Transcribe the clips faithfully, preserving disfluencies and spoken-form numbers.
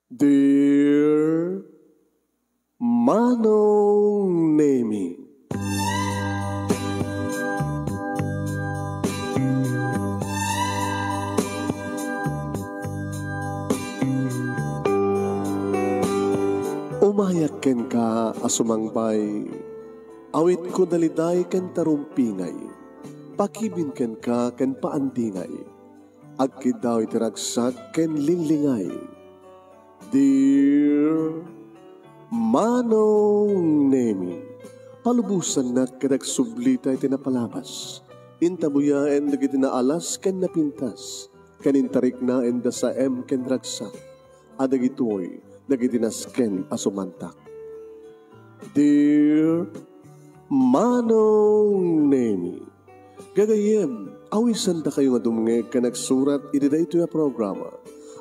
Dear Manong Nemi. Umayak kenka a sumangpay, awitko daliday ken tarumpingay, pakibin kenka ken paandingay, agkiddaw iti ragsak ken linglingay. Dear Manong Nemi, palubosannak ket agsublita iti napalabas. Intabuyaen dagiti naalas ken napintas, ken intariknaen da saem ken ragsak, a dagitoy dagiti nasken a sumantak. Dear Manong Nemi, gagayyem, awisandakayo nga dumngeg ken agsurat iti daytoy a programa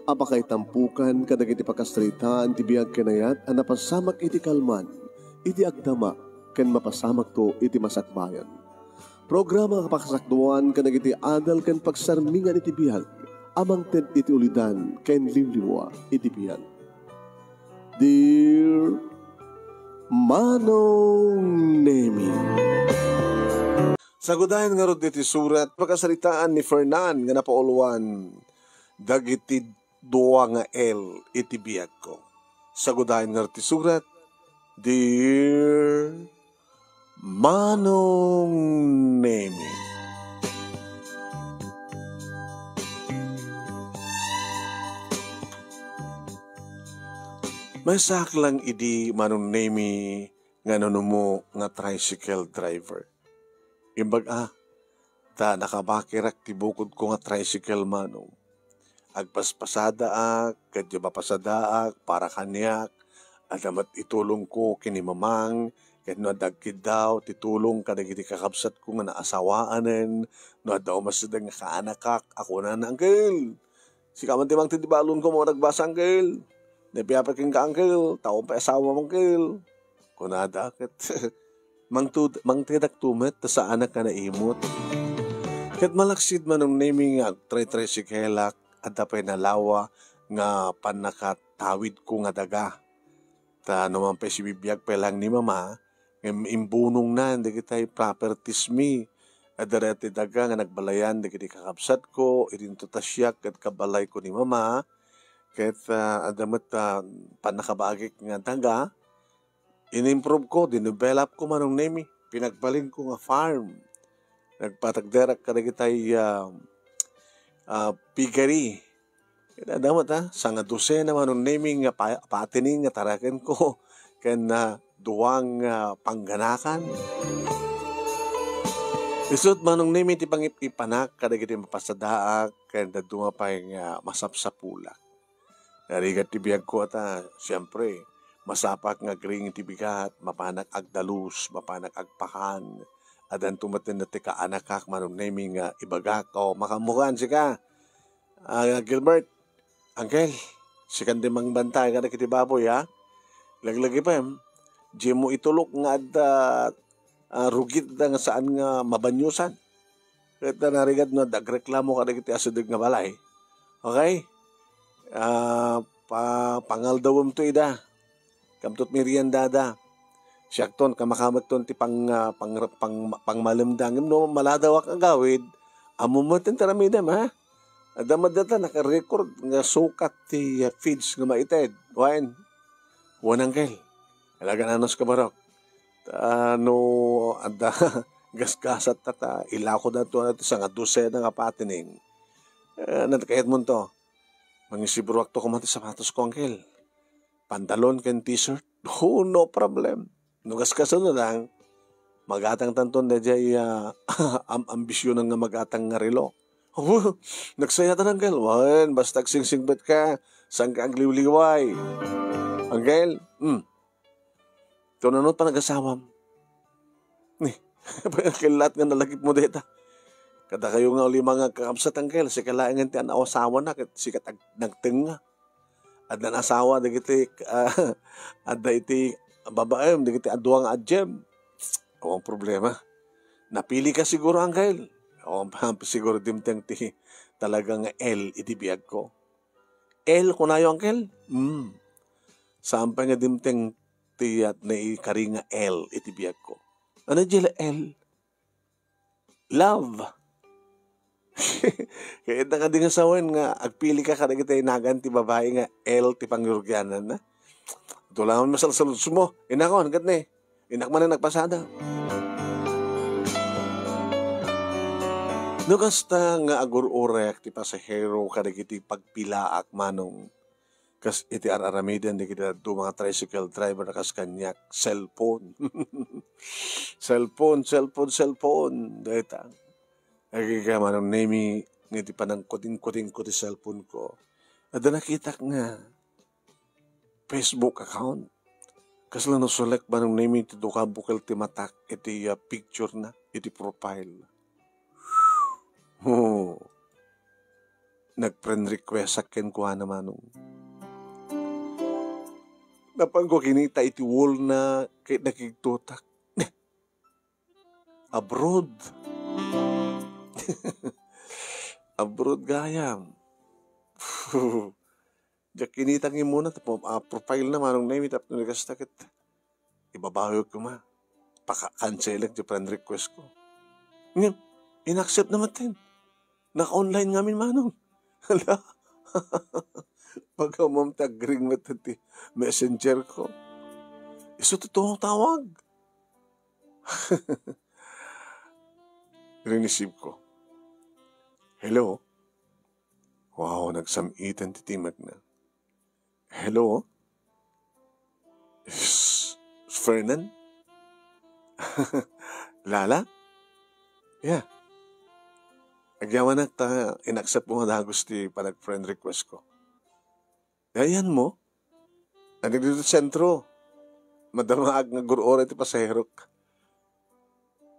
a pakaitampukan kadagiti pakasaritaan ti biag ken ayat a napasamak iti kalman, iti agdama, ken mapasamakto iti masakbayan. Programa a pakasakduan kadagiti adal ken pagsarmingan iti biag a mangted iti ulidan ken liwliwa iti biag. Dear Manong Nemi. Sagudayen ngarud iti surat, pakasaritaan ni Fernan nga napauluan dagiti dua nga L iti biagko. Sagudayen ngarud ti surat, Dear Manong Nemi. Maysaak lang idi, Manong Nemi, nga nanumo nga tricycle driver. Imbag a, ta nakabakirak ti bukodko nga tricycle, Manong. Agpaspasadaak, ket diay mapasadaak para kaniak, adda met itulongko ken ni Mamang, ket no adda agkiddaw ti tulong kadagiti kakabsatko nga naasawaanen, no adda umasideg nga kaanakak a kunana, "Uncle, sika man ti mangted ti balonko, mo nagbasa, Uncle. Napiapay kenka, Uncle, ta awan pay asawam, Uncle," kunada, ket mangtud-, mangtedakto met ta saanak a naimot. Ket malaksid, Manong Nemi, nga agtritricycleak, adda pay nalawa nga pannakatawidko nga daga. Ta no man pay sibibiag pay laeng ni Mama, ngem imbunongna dagiti properties mi. Adda dayta ti daga nga nagbalayan dagiti kakabsatko, idinto ta siak ket kabalayko ni Mama, ket, ah, adda met, ah, pannakabagik nga daga. In-improve ko, dinevelop ko, Manong Nemi. Pinagbalinko nga farm. Nagpatagderak kadagiti, ah, ah, piggery. Ket adda met, ah, sanga dosena, Manong Nemi, nga pa-, patining nga tarakenko ken, ah, duang, ah, pangganakan. Isut', Manong Nemi, ti pangip-ipanak kadagiti mapasadaak ken dadduma pay nga masapsapulak. Narigat ti biagko ta, siempre, masapak nga agriing ti bigat, mapanak agdalus, mapanak agpakan. Addanto met ti kaanakak, Manong Nemi, nga ibagak, o, makaammokan sika. Ah, Gilbert, Uncle, sikan ti mangbantay kadagiti baboy, ha? Laglagipem, dimo itulok nga adda, ah, rugitda nga saan nga mabaniosan. Ket narigat no adda agreklamo kadagiti asideg nga balay. Okay? Ah, pa-, pangaldawemto ida. Kamtot meriendada. Siakton, kamakamakton ti pang-, ah, pang-, pang-, pangmalemda. Ngem no maladawak agawid, ammom met ti aramidem, ha? Adda met dayta naka-record nga sukat ti, ah, feeds nga maited. Wen, wen, Uncle. Talaga nanos ka, barok. Ta no adda gasgasat ta, ta ilakodanto ti sanga dosena nga patining. Eh, nagkayatmonto. Mangisibruakto koma ti sapatosko, Uncle. Pantalon ken t-shirt. Oh, no problem. No gasgasanna lang, magatangtanton daydiay, ah, am-, ambisionan nga magatang nga relo. Oh, nagsayatan, Uncle. Wen, basta agsingsingpet ka, saan ka agliwliway. Uncle, hmm. Ikaw, nano ti panagasawam? Ni, pagkillat nga nalagipmo dayta. Kadakayo nga ulima nga agkakabsat, Uncle, sika laengen ti an-, asawana, ket sika ti ag-, nagtengnga. Addan asawa dagiti, ah, adda iti babaem, dagiti adua nga adiem. Awan problema. Napili ka siguro, Uncle. Awan pa siguro dimteng ti talaga nga L iti biagko. L kunayo, Uncle? Hmm. Saan pay nga dimteng ti yat-, naikari nga L iti biagko. Ano diay L? Love. Kayatna kadi nga sawen nga agpilika kadagiti nagan ti babai nga L ti pangyurgiananna. Ito lang masalsaludsodmo. Inakon, ket ne. Inak manen nagpasada. No kasta nga agur-urek ti pasahero kadagiti pagpilaak, Manong, kas iti ar-aramiden dagiti dadduma nga tricycle driver a kas kaniak, cellphone. Cellphone, cellphone, cellphone. Dayta. Agiga, Manong Nemi, nga iti panangkutingkutingko ti cellphone ko, adda nakitak nga Facebook account. Kasla no sulek, Manong Nemi, ti dua ka bukel ti matak iti, ah, picture na, iti profile. Oh. Nag-friend request ak kenkuana, Manong. Napanko kinita iti wall na ket nakigtotak. Abroad. Abroad gayam. Diak kinita nga immuna, ta, ah, profile na, Manong Nemi, tapno ni kasta ket ibabawi koma. Paka-cancelek ti friend request ko. Ngem, inaccept na met ten. Naka-online ngamin, Manong. Hala. Pag-amam ti agring met ti messenger ko. Isu ti tumawag. Rinisib ko. Hello? Wow, nagsam-itan ti timek na. Hello? S-, Fernan? Lala? Yeah. Agyamanak ta in-accept mo nga dagus ti panag-friend request ko. Ayanmo? Ania ditoy sentro. Madamaak nga agur-uray ti pasaherok.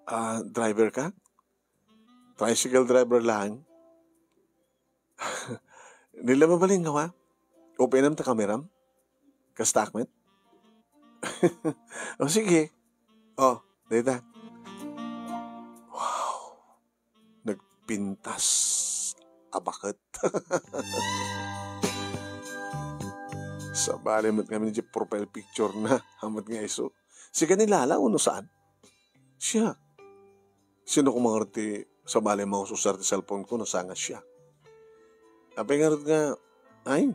Ah, driver ka? Tricycle driver lang? Dila mabalin nga, wa? Openem ta kameram? Kasta met? O, sige. O, dayta. Wow. Nagpintas a baket. Sabali met ngamin iti profile picture na. Hamat nga isu. Sika ni Lala, uno saan? Siak. Sino koma ngarud ti sabali nga maususar ti cellphone ko no saan nga siak? Apay ngarud nga, ay,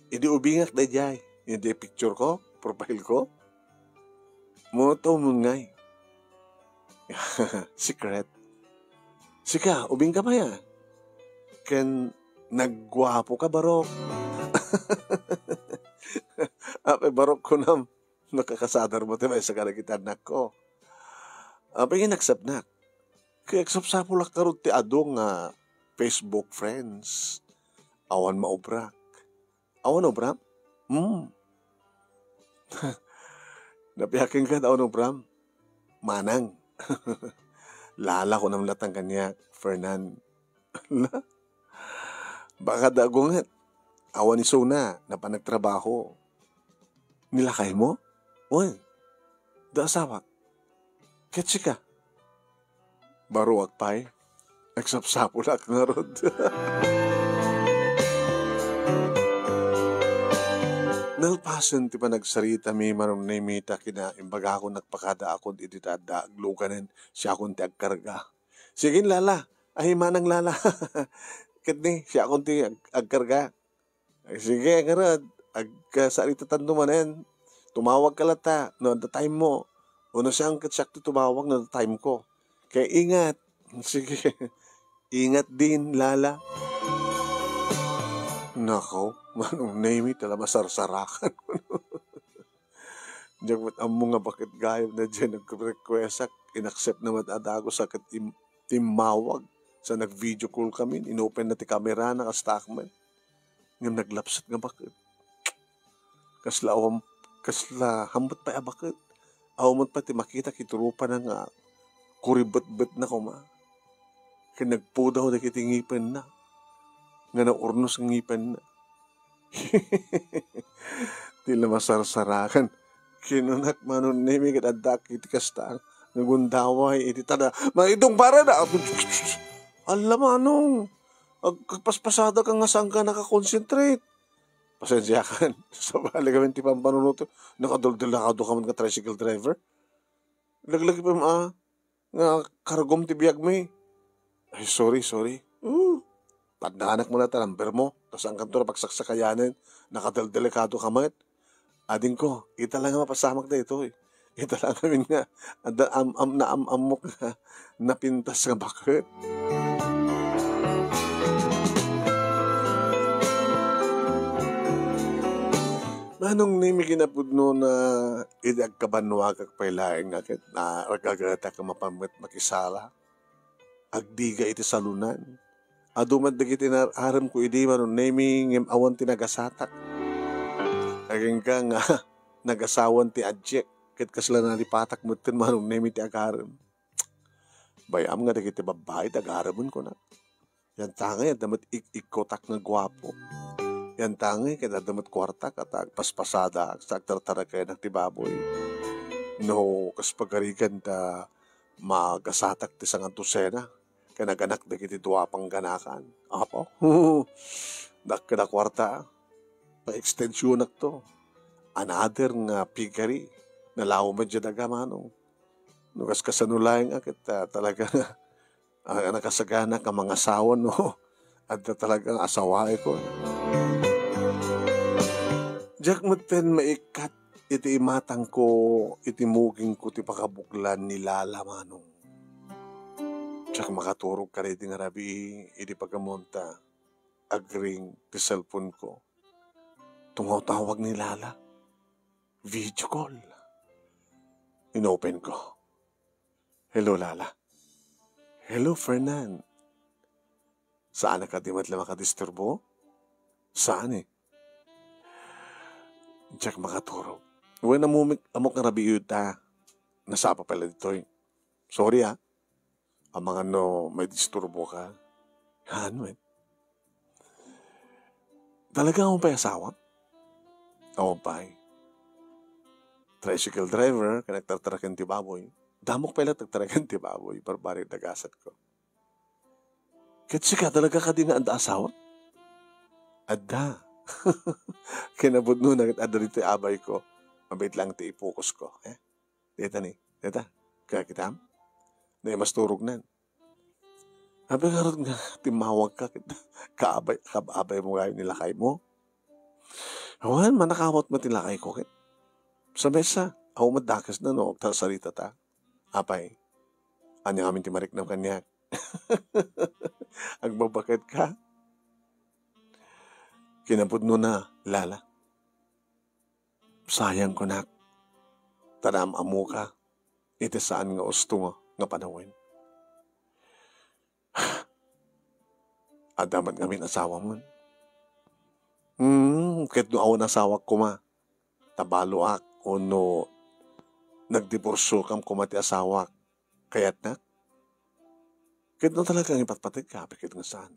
idi ubingak daydiay. Iti picture ko, profile ko. Mano ta umungay. Secret. Sika, ubing ka pay, a? Ken nagguapo ka, barok. Apay barok kunam? Nakakasadar mo ti maysa kadagiti annakko. Apay nga in-accept nak. Kay agsapsapulak ngarud ti adu nga Facebook friends. Awan maubrak. Awan ubram? Hmm. Napiakin ka, awan ubram? Manang. Lala ko namlatan kaniak, Fernan. Baka da agunget. Awan isuna, napan nagtrabaho. Ni lakaymo? Wen, da asawak. Ket sika? Baruak pay. Nagsapsapulak ngarud. Nalpasen ti panagsaritami, Manong Nemi, ta kinaimbagakon nagpakadaakon idi ta adda agluganen, siakon ti agkarga. Sige, Lala. Ay, Manang Lala. Ket ni, siakon ti ag-, agkarga. Ay, sige, ngarud, agkasaritatanto manen. Tumawag ka latta, no adda time mo. Wenno siak ket siak ti tumawag no adda time ko. Kay ingat. Sige. Ingat din, Lala. Nako, Manong Nemi, tala masarsarakan. Diak met ammo nga baket gayam na diay nag-request ak. In-accept na met a dagus a ket im-, timmawag. Sa nag-video call kami, inopen na ti camera na, kasta ak met. Ngem naglapsat nga baket. Kasla awan, kasla hampet pay a baket. Awan met pay ti makita iti rupana nga kuribetbet na koma. Ken nagpudaw dagiti ngipenna. Nga naurnos nga ngipenna. Ti la masarsarakan. Kinunak, Manong Nemi, ket adda iti kasta nga gundaway iti tada. Maitong para na. Alla, Manong. Ag-, agpaspasada ka nga saan ka nakakonsentrate. Pasensiakan. Sabali kami ti pampanunuto. Nakadeldel a kado ka met nga tricycle driver. Laglagipen a, nga kargom ti biagmi. Ay, sorry, sorry. Uh, paddanak mo na ta number mo. Ta saankanto a pagsaksakayanen. Nakadeldelikado ka met. Adingko, ita lang nga mapasamak daytoy. Ita lang amin nga, adda am-, am-, naam-ammok nga napintas nga baket. Manong Nemi, kinapudno na idi agkabannuagak pay laeng nga ket naragagatak a mapan met makisala. Agdiga iti salunan. Adu met dagiti nar-, aremko idi, Manong Nemi, ngem awan ti nagasatak. Agingga nga nagasawan ti adiak, ket kasla nalipatak metten, Manong Nemi, ti agarem. Bay-am nga dagiti babbai ti agaremenko na. Yantangay, adda met ik-ikkotak nga guapo. Yantangay, ket adda met kuarta, ket agpaspasada, sa agtartarakenak ti baboy. No, kas pagarigan ta, magasatak ti sangadusena, ken naganak dagiti dua a pangganakan. Apo, dakkel a kuarta, pa-extensionak to. Another nga piggery, nalaw met diay daga, Manong. No, kas-, kasano laeng a ket, ah, talaga, ah, nakasagana ka mangasawa, no? Adda talaga nga asawaek. Diak metten maikkat iti imatangko, iti mugingko ti pakabuklan ni Lala, Manong. Diak makaturog kadaydi nga rabii idi pagamonta, agring ti cellphone-ko. Tumawtawag ni Lala. Video call. Inopen ko. "Hello, Lala." "Hello, Fernan." "Saan a kadi met la makadisturbo?" "Saan eh." Diak makaturog. Wen, ammok, ammok nga rabiiyo ta. Nasapa pay la ditoy. Sorry, ah. Amangan no maidisturboka. Haan met. Talaga awan pay asawa? Awan pay. Tricycle driver, ken agtartaraken ti baboy. Damok pay la ti agtaraken ti baboy, barbari dagasatko. Ket sika, talaga kadi nga adda asawa? Adda. Kinapudno na ket adda ditoy abayko. Mabait lang ti ipokusko, eh. Deta ni, deta. Kakitam? Naimasturognan. Apay ngarud nga timmawagka ket kaabay, kaab-abaymo gayam ni lakaymo? Awan, manakawat met ti lakayko ket. Sa mesa, awan met dakesna no agsarsarita ta. Apay, ania ngamin ti mariknam kaniak? Agbabaket ka? Kinapudno na, Lala. Sayang kunak, ta naam-ammoka iti saan nga usto nga, nga panawen. Adda met ngamin asawamon. Hmm, ket no awan asawak koma, ta baloak, wenno nagdiborsiokam koma ti asawak, kayatnak? Ket no talaga nga ipatpategka, apay ket nga saan?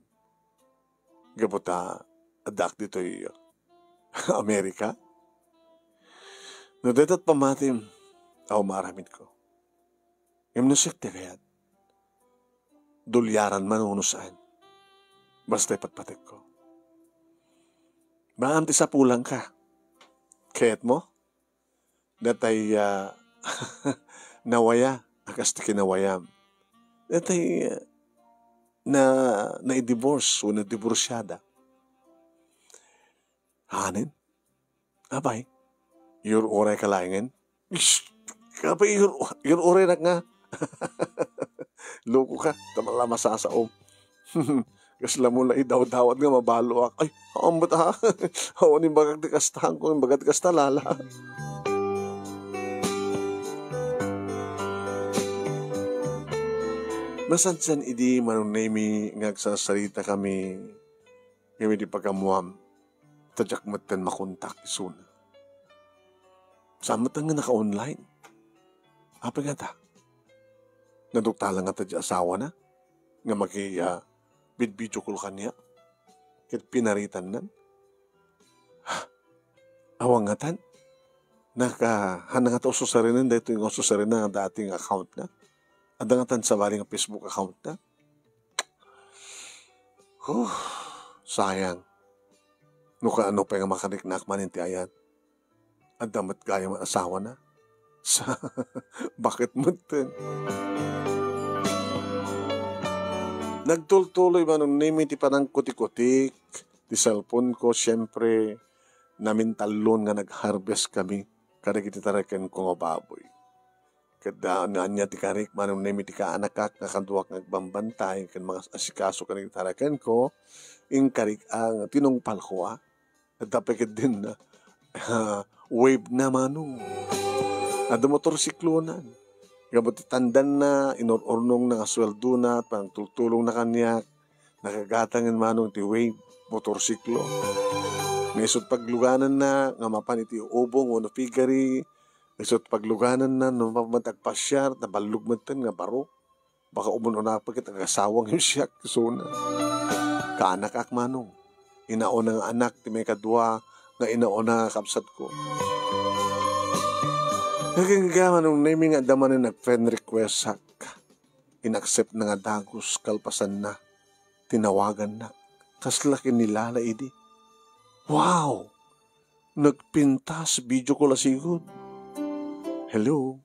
Gapu ta addaak ditoy Amerika? No dayta ti pammatim, awan maaramidko. Ngem no siak ti kayat, duliaran man wenno saan, basta ipatpategko. Maam ti sapulangka. Kayatmo? Datay, ah, nawaya a kas ti kinawayam. Datay, ah, na, naidivorce wenno diborsiada. Hanen? Apay, iyur-urayka laengen? Ish! Apay, iyur-, iyur-uraynak nga. Lokoka, ta la masasaom. Kasla mo la idawdawat nga mabaloak. Ay, awan met, ha? Awan imbagak ti kasta, haanko imbagak ti kasta, Lala. Nasansan idi, Manong Nemi, nga agsarsarita kami, ngem idi pag-ammoam, ta diak metten makontak isuna. Saan met nga naka-online? Apay ngata? Naduktalan ngata ti asawana nga maki-, ah, bid-video call kaniak ket pinaritannan? Awan ngatan? Naka-, haan ngata ususarinen daytoy nga ususarina nga dati nga account na? Adda ngatan sabali nga Facebook account na? Huh, sayang. No kaano pay nga makariknaak manen ti ayat? Adda met gayam nga asawana. Sa, bakit metten? Nagtultuloy Manong Nemi ti panangkutikutik ti cellphone ko, siempre, namintallon nga nag-harvest kami kadagiti tarakenko nga baboy. Ket da, ania ti karik, Manong Nemi, ti kaanakak nga kaduak nga agbambantay ken mangasikaso kadagiti tarakenko, inkarik a nga tinungpalko, a. Adda pay ketdin, ah, wave na, Manong. Adda motorsiklonan. Gapu ti tandanna, inur-urnongna nga sueldona, panagtultulongna kaniak, nakagatangen, Manong, ti wave, motorsiklo. Nga isut' paglugananna nga mapan iti ubong wenno piggery, isut' paglugananna no mapan met agpasiar, naballog metten nga baro. Baka umuna pay ket agasawang siak, isuna. Kaanakak, Manong. Inauna nga anak ti maikadua nga inauna nga kabsatko. Nagingga, Manong Nemi, nga adda manen nag-friend request-ak. In-accept na nga dagus kalpasanna. Tinawagannak. Kasla kinilala idi. Wow! Nagpintas, video call a sigud. Hello?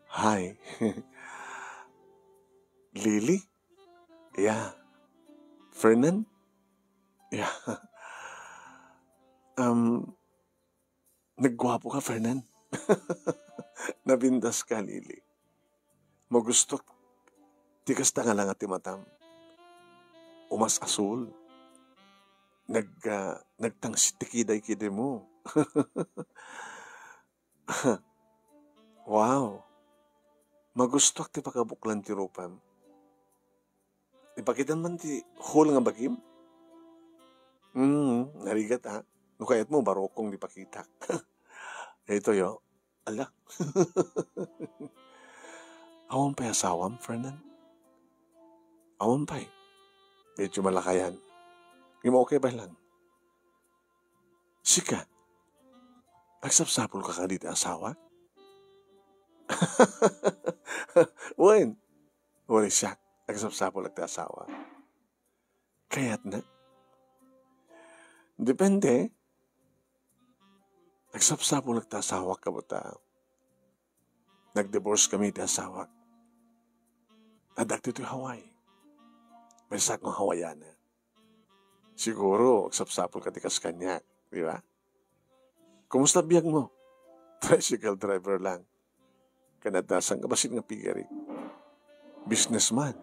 Hi. Lily? Yeah. Fernan? Yeah. Um, nagguapo ka, Fernan. Napintas ka, Lily. Magustok ti kasta nga langa ti matam. Umas-asul. Nag-, ah, nagtangsit ti kiday kidimo. Wow! Magustuak ti pakabuklan ti rupam. Ipakitam man ti hul nga bagim? Mm, narigat, a. No kayatmo, barokong ti pakitak. Itoy, o. Ala. Awan pay asawam, Fernan? Awan pay. Medyo malakayan. Ngem okay pay lang. Sika, agsapsapulka kadi ti asawa? Wen, uray siak, agsapsapulak ti asawa. Kayatna? Depende. Agsapsapulak ti asawak, kabuta. Nag-divorce kami ti asawak. Addak ditoy Hawaii. Maysa nga Hawaiana. Siguro, agsapsapulka ti kas kaniak, di ba? Kumusta biag mo? Tricycle driver lang. Ken adda sangkabassit nga piggery. Businessman.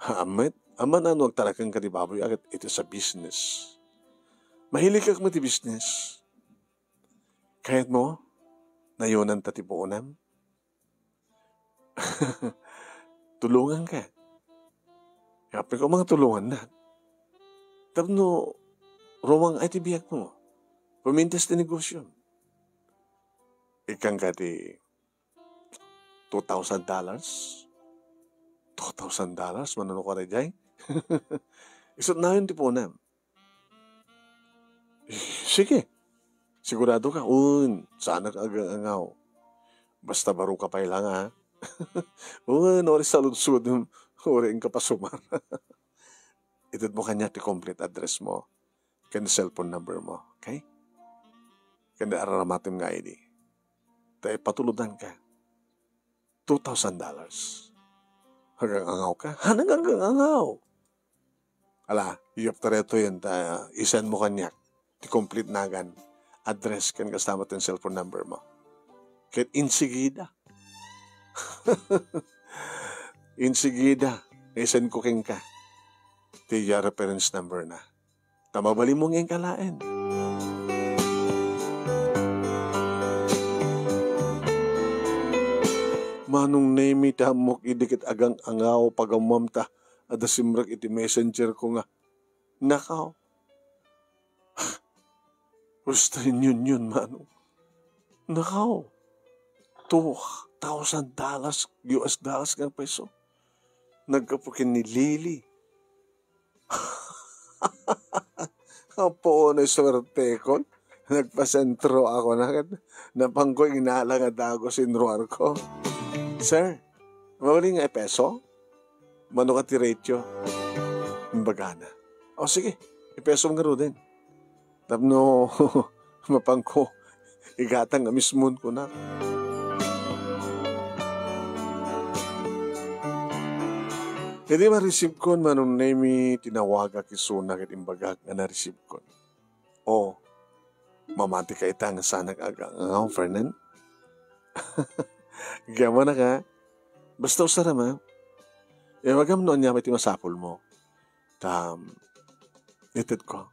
Ha, met, amangan no agtarakenka ti baboy, ket it is a business. Mahiligak met ti business. Kayatmo? Nayonanta ti puonam? Tulonganka. Apay ko nga tulongannak. Tapno rumang-ay ti biagmo. Pumintas ti negosiom. Ikkanka ti two thousand dollars? Two thousand dollars? Manunokka daydiay? Isut' nayon ti puonam. Sige. Sigurado ka? Un, saanak agang-angaw. Basta baro ka pay lang, a. Un, uray saludsodem, uray inka pasumar. Itedmo kaniak ti complete address mo ken cellphone number mo, okay? Ken araramatem nga I D. Ta ipatulodanka. Two thousand dollars. Agang-angaw ka? Haan nga agang-angaw? Ala, iyupta daytoyen ta i-send mo kaniak ti complete nagan, address, ken kasta met ti cellphone number mo. Ket insigida. Insigida, i-send ko kenka ti, ah, reference number na. Ta mabalinmo nga inka laeng. Manong Nemi, ti ammok idi ket agang-angaw pagammoam ta adda simrek iti messenger ko nga, nakaw, Western Union, Manong. Nakaw, two thousand dollars, U S dollars nga peso. Naggapu ken ni Lily. Apo, no suertekon. Nagpasentro ako na ket napangko inala nga dagus inruar ko. Sir, mabalin nga ipeso? Mano ka ti ratio? Imbagana. O sige, ipeso ngaruden. Tapno mapanko igatang a mismon kuna. Idi ma-receive kon, Manong Nemi, tinawagak isuna ket imbagak nga na-receive kon. Oh, mamati ka ita nga sanak agangaw, Fernan? Gamanaka. Basta usarem, ha? Iwagam no ania ti masapulmo. Ta, itedko.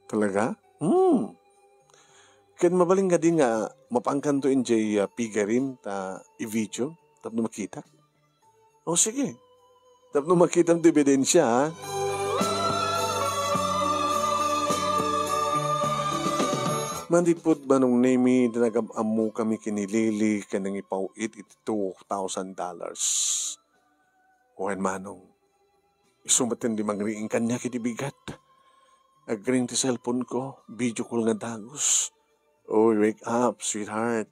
Talaga? Hmm. Ket mabalin kadi nga mapankanto idiay, ah, pigarim ta i-video tapno makitak? O, sige. Tapno makitam ti ebidensia, ha? Manipud Manong Nemi, nagam-ammokami ken ni Lily ken nangipaw-it iti two thousand dollars. Wen, Manong, isu met ti mangriing kaniak iti bigat. Agring ti cellphone ko, video call nga dagus. Oy, wake up, sweetheart.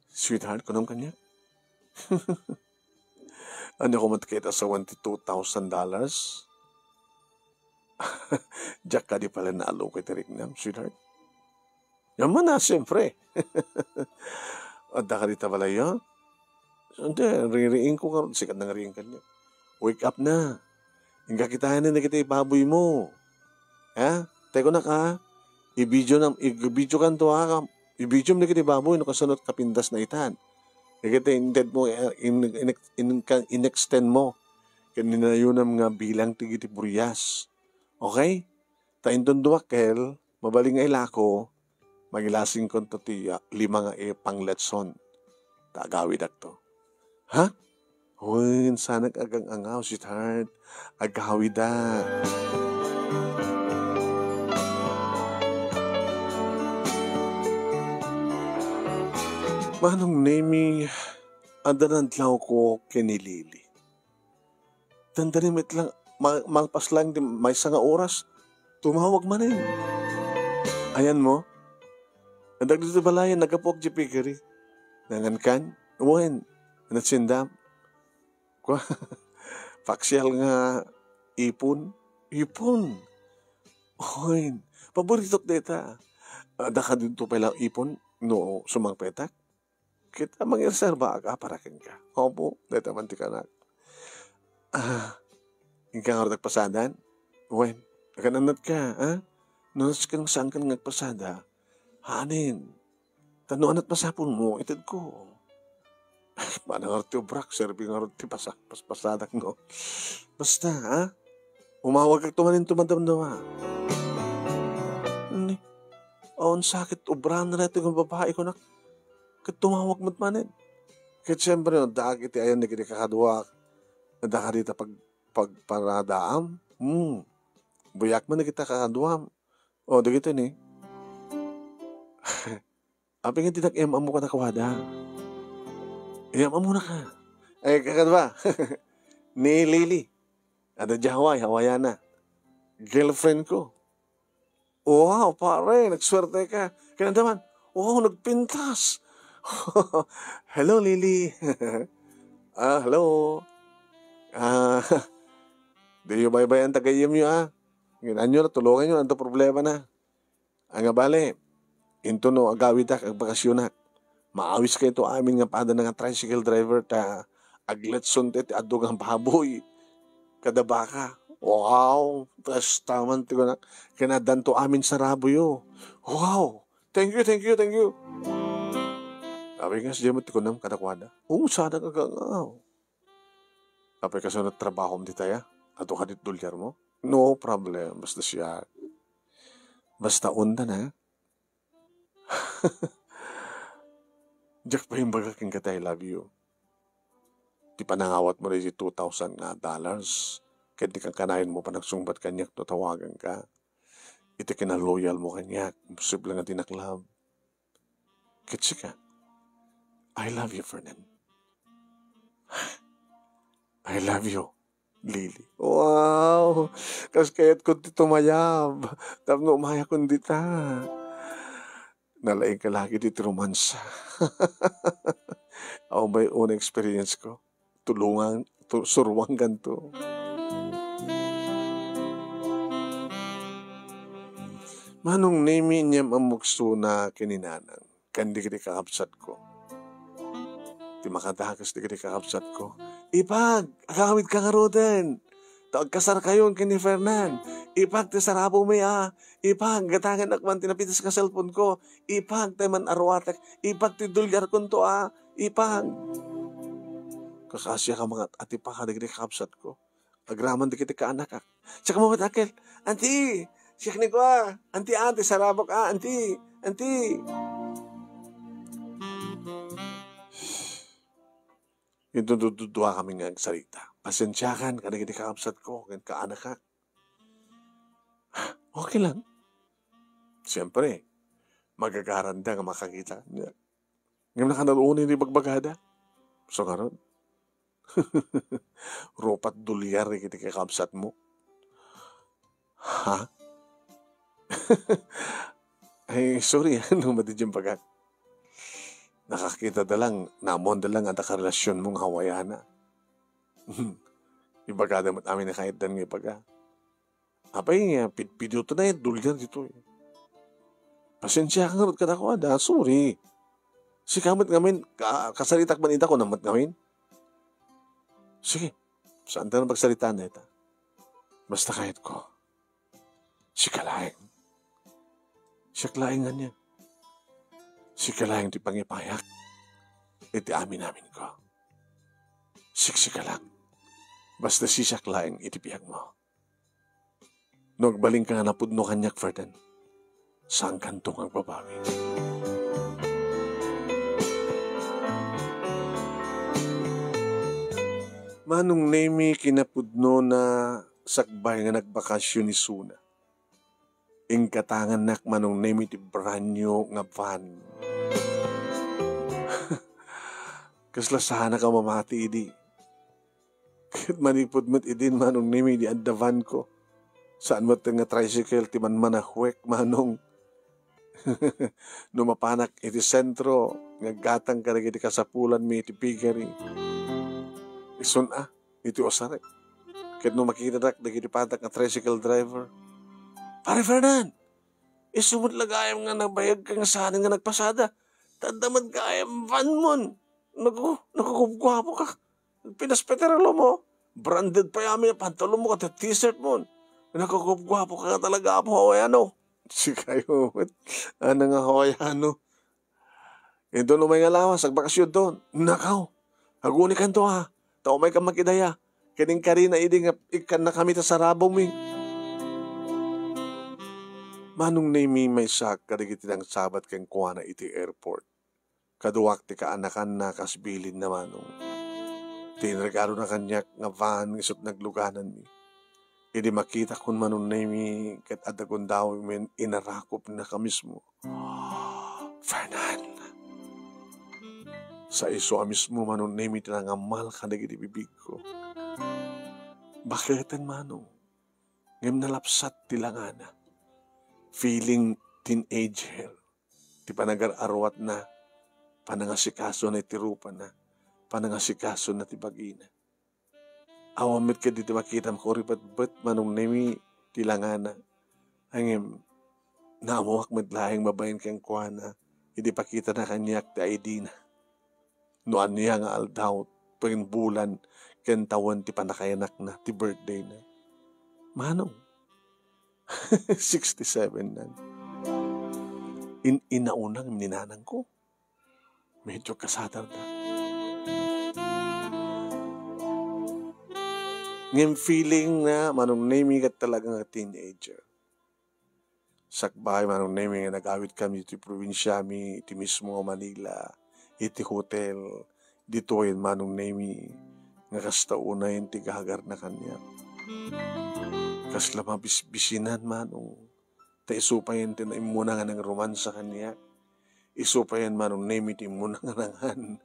Sweetheart, kunam kaniak. Ania koma ti kaitas awan ti two thousand dollars? Diak kadi pala naalokay ti riknam, sweetheart. Ngem man, ah, siyempre. Adda kadi ta balay, ah? Ante, ririingko ngarud, sika nga riing kaniak. Wake up na. Inka kitaen dagiti baboymo. Ha? Tay kunak, ha? I-video na, i-video kanto, ha? I-video mo dagiti baboy no kasano ti kapindasna itan. Dagiti intedmo, eh, in, in, in, in-extend mo. Ken inayonam nga bilang dagiti burias. Okay? Ta inton duakkel, mabalin nga ilako, magilasingkonto ti, ah, lima nga, eh, pangletson. Ta agawidakto. Ha? Wen, sanak agang-angaw, sweetheart. Agawidak. Manong Nemi, adda nadlawko ken ni Lily. Dandani met lang, ma-, malpas lang ti maysa nga oras, tumawag manen. Ayanmo? Adda ditoy balayen, naggapuak diay piggery. Nangankan? Wen, natsindam. Kua, paksial nga ipon. Ipon? Wen, paboritok dayta. Adda kadi ditoy pay lang ipon no sumangpetak? Ket a, mangirserbaak a para kenka. Opo, dayta man ti kanak. Ah, inka ngarud agpasadan? Wen, agan-annatka, a? No nasken, saankan nga agpasada, haanen. Ta no anat masapulmo, itedko. Ay, mana ngarud ti obrak, serbi ngarud ti pasa-, paspasadak, no? Basta, a? Umawagakto manen ti madamdama. Ni, awan sakit, obraen na daytoy nga babai, kunak. Ket tumawag met manen. Ket siempre, no, addaak iti ayan dagiti kakaduak. Adda kadi ta pag-, pagparadaam. Hmm. Buyak man dagiti kakaduam. O, dagitoy ni. Apay nga dinak im-ammo kadakuada? Im-ammonaka. Ay, kakadua. Ni Lily. Adda diay Hawaii, Hawaiiana. Girlfriend ko. Wow, pare, nagsuerteka. Ken adda man, wow, nagpintas. Hello, Lily. Ah, hello. Ah, diyo baybay-an ti gayyemyo, a? Ngem ania, tulonganyo, ania ti problemana? Ania bale, intono agawidak, agbakasionak. Maawiskayto amin nga padana nga tricycle driver ta agletson ti, ti adu nga baboy kada baka. Wow! Kasta man ti kunak, ken addanto amin saraboyo. Wow! Thank you, thank you, thank you. Apay nga sadiay met ti kunam kadakuada? Oo, saannak agangaw. Apay kasano ti trabahom dita, a? Adu kadi ti dolyarmo? No problem, basta siak. Basta undan, a? Diak pay imbaga kenka ti I love you. Ti panangawatmo daydi two thousand nga dollars, ket ti kankanayon mo panagsungbat kaniak no tawaganka. Iti kinaloyal mo kaniak, imposible nga dinak love. Ket sika, I love you, Fernan. I love you, Lily. Wow! Kas kayat ko ti tumayab. Tapno umayakon dita. Nalaing ka lagi ti romansa. Awan bay una experience ko. Tulungan, tu-, surwangan to. Manong Nemi, inyam-ammok isuna ken ni Nanang, ken dagiti kakabsatko. Ti makadakes dagiti kakabsatko, "Ipag, agawidka ngaruden. Ta agkasarkayon ken ni Fernan. Ipag ti sarabawmi a. Ipag, gatangennak man ti napitas nga cellphone-ko. Ipag, ta man-aruatek. Ipag, ti dolyarkonto a. Ipag." Kakaasiak a mangat-atipa kadagiti kakabsatko. Agraman dagiti kaanakak. Siak met, uncle. Auntie! Siak ni kua. Auntie, auntie, sarabok, ah, auntie! Auntie! Intudtuduakami nga agsarita. Pasensiakan kadagiti kakabsatko ken kaanakak. Okay lang. Siyempre, magagaranda nga makakita kaniak. Ngem nakanaruni ni bagbagada. So, ngarud, rupat dolyar iti kakabsatmo. Ha? Ay, sorry, no madi diay bagak. Nakakita da lang, naammoan da lang adda karelasionmo nga Hawaiana. Ibagada met amin a kayatdan nga ibaga. Apay nga, pidpidioten a dolyar ditoy. Pasensiakan ngarud kadakuada, sorry. Sika met ngamin, ka-, kasaritak man ida, kunam met ngamin. Sige, saanta nga pagsaritaan dayta. Basta kayatko, sika laeng. Siak laeng ania. Sika laeng ti pangipayak iti amin-aminko. Siksika lang. Basta siak laeng iti biagmo. No agbalinka nga napudno kaniak, Fernan, saankanto nga agbabawi. Manong Nemi, kinapudnona, sakbay nga nagbakasyon isuna, inggatangannak, Manong Nemi, ti brand new nga van. Kasla saanak a mamati idi. Ket manipud met idin, Manong Nemi, di adda vanko. Saan met nga tricycle ti manmanahuek, Manong. No mapanak iti sentro nga aggatang kadagiti kasapulanmi iti piggery, isun a, iti usarek. Ket no makitadak dagiti patak nga tricycle driver, "Pare Fernan, isu met la gayam nga nabayagka nga saan nga nagpasada. Ta adda met gayam vanmon. Naku, nakugubguapoka. Pinas pay ti relomo. Branded pay amin a pantalonmo ket ti t-shirt mon. Nakugubguapoka nga talaga, Apo Hawaiano." Sikayo met. Ano nga Hawaiano? Inton umay nga lawas, agbakasyon ton. Nakaw, agunikanto a. Ta umayka makidaya. Ken inkarina idi nga ikkannakami ta sarabawmi. Manong Nemi, maysaak kadagiti nangsabet kenkuana iti airport. Kaduak ti kaanakanna kas bilinna, Manong. Ti inregalona kaniak nga van isut naglugananmi. Idi makitakon, Manong Nemi, ket adda gundawem, inarakupnaka mismo. Fernan! Sa isu a mismo, Manong Nemi, ti nangammal kadagiti bibigko. Baketen, Manong, ngem nalapsat ti langana. Feeling teenager ti panagar-aruatna, panangasikasona iti rupana, panangasikasona ti bagina. Awan met ketdi ti makitam kuripetbet, Manong Nemi, ti langana. Ngem, naammoak met laeng babaen kenkuana idi pakitana kaniak ti I D na. No ania nga aldaw, ken bulan, ken tawen ti pannakayanakna, ti birthday na. Manong, sixty-seven nan. In-, inaunang ni nanangko. Medyo kasadarda. Ngem feeling na, Manong Nemi, ket talaga nga teenager. Sakbay, Manong Nemi, nga nagawidkami iti probinsiami, iti mismo nga Manila, iti hotel, ditoyen, Manong Nemi, nga kasta unayen ti gagarna kaniak. Kasla mabisbisinan, Manong. Ta isu payen ti naimmuna nga nangromansa kaniak. Isu payen, Manong Nemi, ti immuna nga nangan.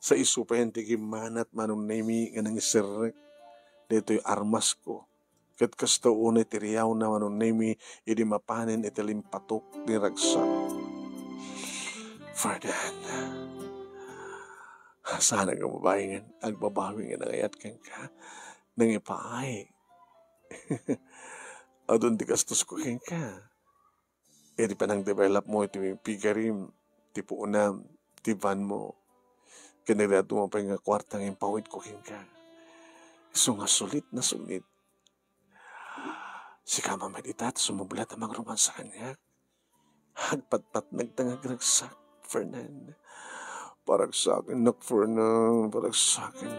Sa isu payen ti gimmanat, Manong Nemi, nga nangiserrek daytoy armasko. Ket kasta unay ti riawna, Manong Nemi, idi mapanen iti limpatok ni ragsak. Fernan, saan nga babaen, agbabawi nga nangayat kenka, nangipaay. Adun ti gastusko kenka. Iti panang-develop mo iti pigarim, ti puonam, ti van mo, ken dagiti adu pay nga kuarta nga impawidko kenka. Isu nga sulit na sulit. Sika met ita ti sumubli ta mangromansa kaniak. Agpatpatneg ta nga agragsak, Fernan. Paragsaken nak, Fernan, paragsaken.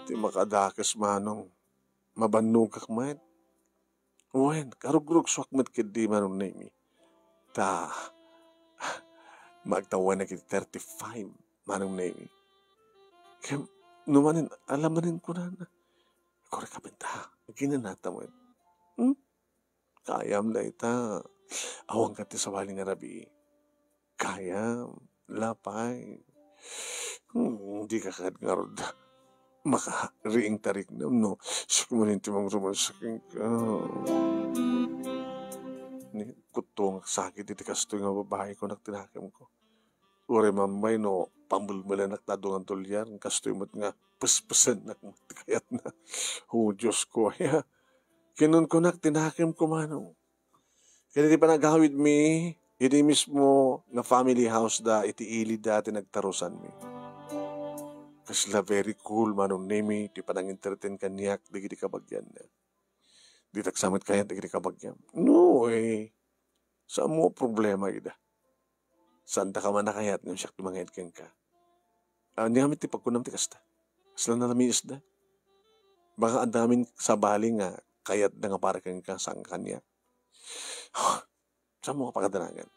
Ti makadakes, Manong, mabannogak met. Wen, karugrugsoak met ketdi, Manong Nemi. Ta, magtawenek iti thirty-five, Manong Nemi. Ken, no manen, ala manen kunana. Korek a penta, aginanata met. Hmm? Kayam dayta. Awan ka ti sabali nga rabii. Kayam, lapay. Hmm, dika kad ngarud makariing tariknam no siak manen ti mangromansa kenka. Ni, kutto nga sakit iti kastoy nga babai, kunak ti nakemko. Uray mamay no pammelmelenak ta adu nga dolyar, kastoy met nga pespesennak met ti kayatna. O Diosko, aya. Kinunkunak ti nakemko, Manong. Ken iti panagawidmi, idi mismo nga family house da iti ilida ti nagtarusanmi. Kasla very cool, Manong Nemi, ti panangintertain kaniak dagiti kabagianna. Ditak sa met kayat dagiti kabagiam. No, eh. Saan mo problema ida? Saandaka man a kayat ngem siak ti mangayad kenka. Ania met ti pagkunam ti kasta? Kasla nalamiisda? Baka adda amin sabali nga kayatda nga para kenka, saan kaniak? Saan mo nga pakadanagan?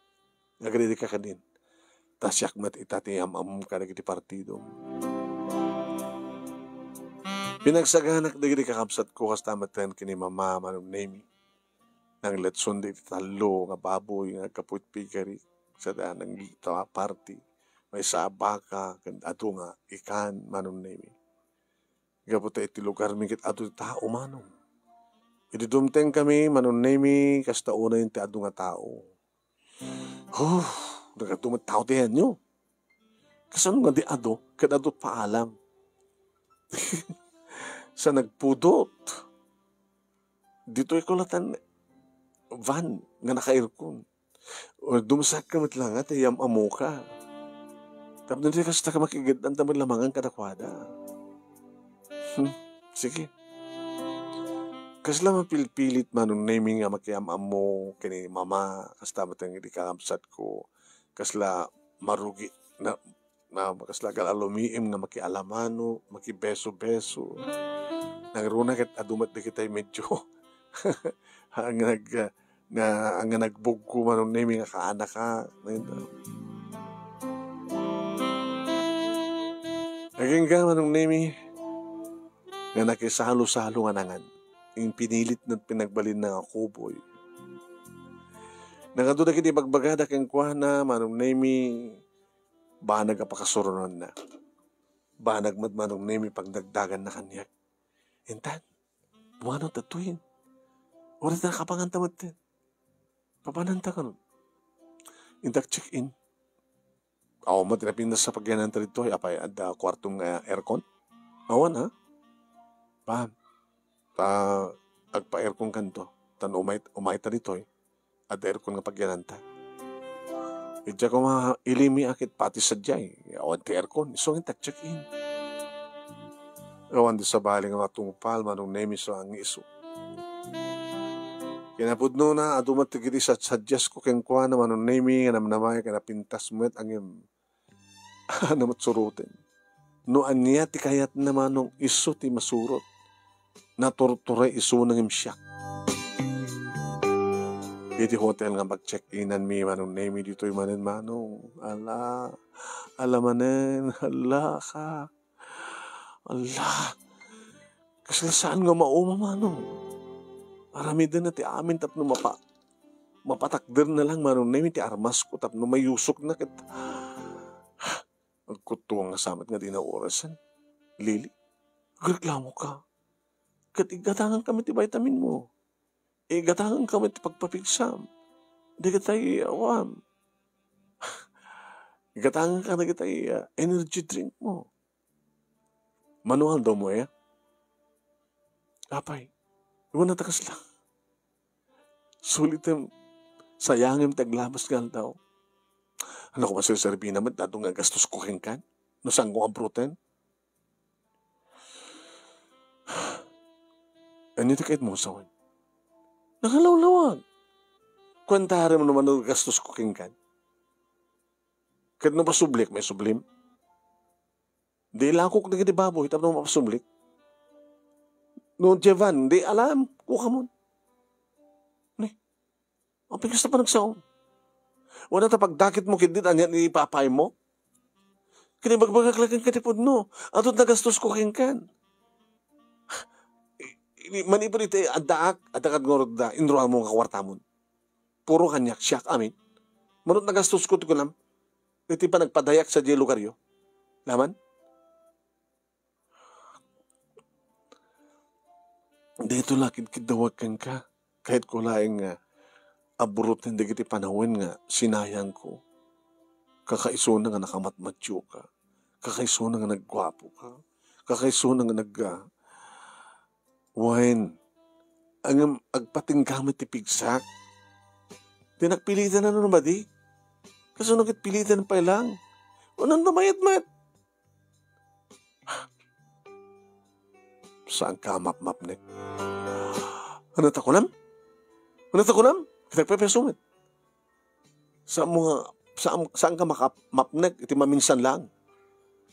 Agridika kadin. Ta siak met ita ti am-ammom kadagiti partidom. Pinagsaganak dagiti kakabsatko kasta met ken ni Mama, Manong Nemi. Nangletson dagiti tallo nga baboy nga aggapu iti pigari, sada nangita party, maysa a baka, ken adu nga ikan, Manong Nemi. Gapu ta iti lugarmi ket adu ti tao, Manong. Idi dumtengkami, Manong Nemi, kasta unay ti adu nga tao. Huh, nagadu met tao ti henyo. Kasano nga di adu, ket adu paalam? Sa nagpudot. Ditoy kulatan van nga naka-aircon. O, dumsakka met la nga, ta yam-amoka. Tapno di kasta ka makigeddan, ta malamangan kadakuada. Hmm, sige. Kasla mapilpilit, Manong Nemi, nga makiam-ammo ken ni Mama, kasta met nga di kakabsatko. Kasla marugi na, na, kasla gal alumiim nga makialamano, makibeso-beso. Nangruna ket adu met dagitay medyo nga nag-, nga, nga nagbugko, Manong Nemi, nga kaanaka. Agingga, Manong Nemi, nga nakisalo-salo nga nangan. Ing pinilit na pinagbalin na nga kuboy. Nagadu dagiti bagbagada kenkuana, Manong Nemi, banag a pakasurunanna. Banag met, Manong Nemi, pagdagdaganna kaniak. Intan, umano datoyen? Uray ta nakapanganta met. Papananta kanon? Intak check-in. Awan met ti napintas a pagyananta ditoy, apay, adda kuartom nga aircon? Awan, ha? Pam, ta agpa-aircon kanto, tan umay, umayta ditoy, adda aircon nga pagyananta. Idiay koma ilimi a ket pati sadiay, awan ti aircon, isu nga intak check-in. Awan ti sabali nga matungpal, Manong Nemi, isu nga isu. Kinapudnona, adu met dagiti sad-, sadiasko kenkuana, Manong Nemi, nga namnamaek a napintas met, ngem ania met suroten? No ania ti kayatna, Manong, isu ti masurot. Naturturay isuna ngem siak. Iti hotel nga pag-check-inanmi, Manong Nemi, ditoy manen, Manong. Ala, ala manen, ala ka. Ala, kasla saan nga mauma, Manong. Aramidenna ti amin tapno mapa-, mapatakderna lang, Manong Nemi, ti armasko tapno mayusokna ket agkuttuang nga samet nga di naorasen. Lili, agreklamoka. Ket iggatanganka met ti vitamin mo. Iggatanganka met ti pagpapigsam. Dagitay, awan. Iggatanganka dagitay, ah, energy drink mo. Manual daw mo, eh? Apay, iwan na ta kasla. Sulitem, sayangem ti aglamas nga aldaw. Ania koma serserbina met daytoy nga gastosko kenka? No saanko nga abruten? Ania ti kayatmo a sawen? Nakalawlawag. Kuentaem no mano gastosko kenka. Ket no pasublik, maisublim. Di ilakok dagiti baboy tapno mapasublik. No Jevan, di alam, kukamon. Ni, apay kasta panagsaom? Wen ta pagdakitmo ketdi, ania ti ipapaymo? Ket ibagbagak la kenka ti pudno, adu ti nagastosko kenka. Manipud iti addaak, adda kad ngarud da, inruarmo nga kuartamon. Puro kaniak, siak amin. Mano ti nagastosko ti kunam, iti panagpadayak sadiay lugaryo. Laman? Daytoy la kidkiddawak kenka. Kayatko laeng nga abruten dagiti panawen nga sinayangko. Kakaisuna nga nakamatmatioka. Kakaisuna nga nagguapoka. Kakaisuna nga nag-, ah, wen, ngem agpatingga met ti pigsak. Dinak piliten a no madi. Kasano ket piliten pay lang? Unan ta mayat met. Saanka a mapmapnek? Ania ti kunam? Ania ti kunam? Ket agpepeso met. Saanmo nga, saan, saanka makap-, mapnek iti maminsan lang?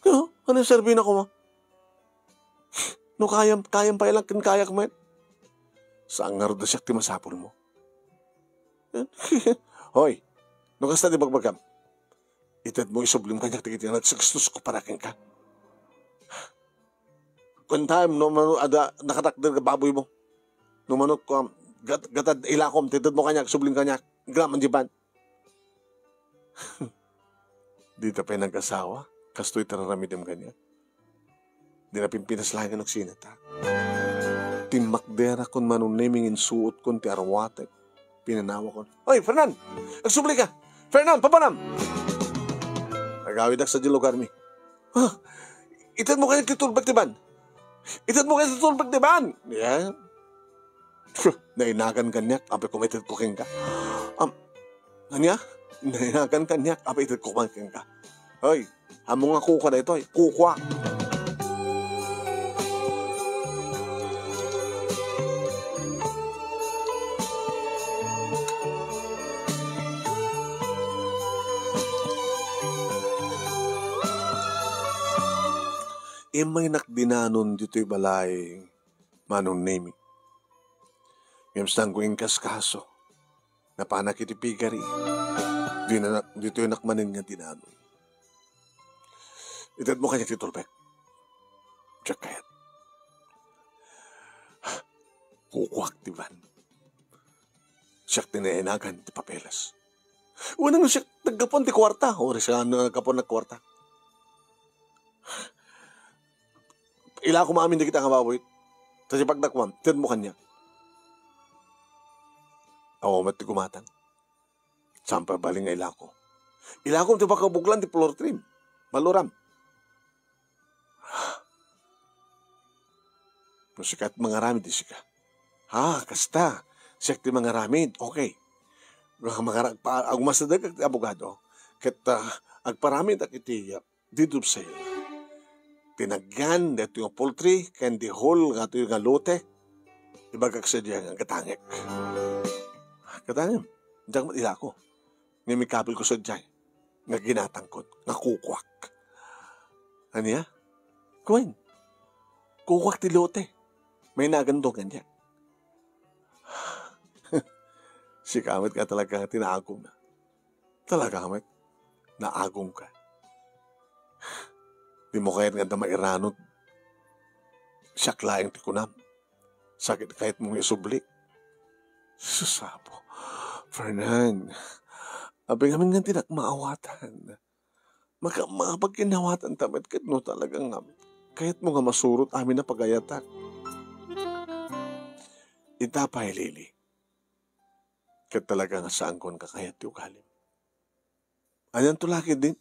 Yo, ania serbina koma? No kayam, kayam pay lang ken kayak met. Saan ngarud a siak ti masapulmo? Hoy, no kasta ti bagbagam, itedmo isublim kaniak dagiti nagsastosko para kenka. Kuentaem no mano adda nakatakder nga baboymo. No mano, um, gat-, gatad ilakom, itedmo kaniak, sublim kaniak. Agraman Jevan. Dita pay nag-asawa, kastoy ti raramidem kaniak. Dina pimpinas laeng no sino ta. Timmakderakon, Manong Nemi, ngem suotkon ti arwatek. Pinanawakon, "Oy, Fernan! Agsubli ka! Fernan, papanam!" Agawidak sadiay lugarmi. "Ah, itedmo kaniak ti tulbek ti ban! Itedmo kaniak ti tulbek ti ban!" Yan. Nainagan kaniak, apay koma itedko kenka. Am, ania? Nainagan kaniak, apay itedko koma kenka. Hoy, ammo nga kukua daytoy, kukua. Immaynak dinanon ditoy balay, Manong Nemi. Ngem saanko inkaskaso. Napanak iti pigari. Dina-, ditoynak manen nga dinanon. Itedmo kaniak ti tulbek. Diak kayat. Kukuak ti ban. Siak ti nainagan ti papeles. Wen no siak naggapuan ti kuarta. Uray saan naggapuan ti kuarta. Ilakom amin dagiti nga baboy. Ta ti pagdakuam, itedmo kaniak. Awan met ti gumatang. Saan pay balin nga ilako? Ilakom ti pakabuglan ti floor trim. Maluram. No sika ti mangaramid, di sika. Ha, kasta. Siak ti mangaramid. Okay. Mangara-, pa-, agumastedek ti abogado. Ket, ah, agparamidak iti, ah, deed of sale. Ti nagyan daytoy nga poultry ken di whole nga atoy nga lote, ibagak sadiay nga gatangek. Gatangem, diak met ilako. Ngem ikapilko sadiay nga ginatangkon, nga kukuak. Ania? Kuen, kukuak ti lote. Mainaganto kaniak. Sika met nga talaga nga tinaagum na. Talaga met, naagumka. Dimo kayat nga adda mairanod. Siak laeng ti kunam. Sakit kayatmo nga isubli. Sus, Apo. Fernan, apay ngamin nga dinak maawatan. Maka-, makapagkinnawatan ta met ket no talaga nga kayatmo nga masurot amin a pagayatak. Ita pay, Lily. Ket talaga nga saanko nga kayat ti ugalim. Anianto la ketdin?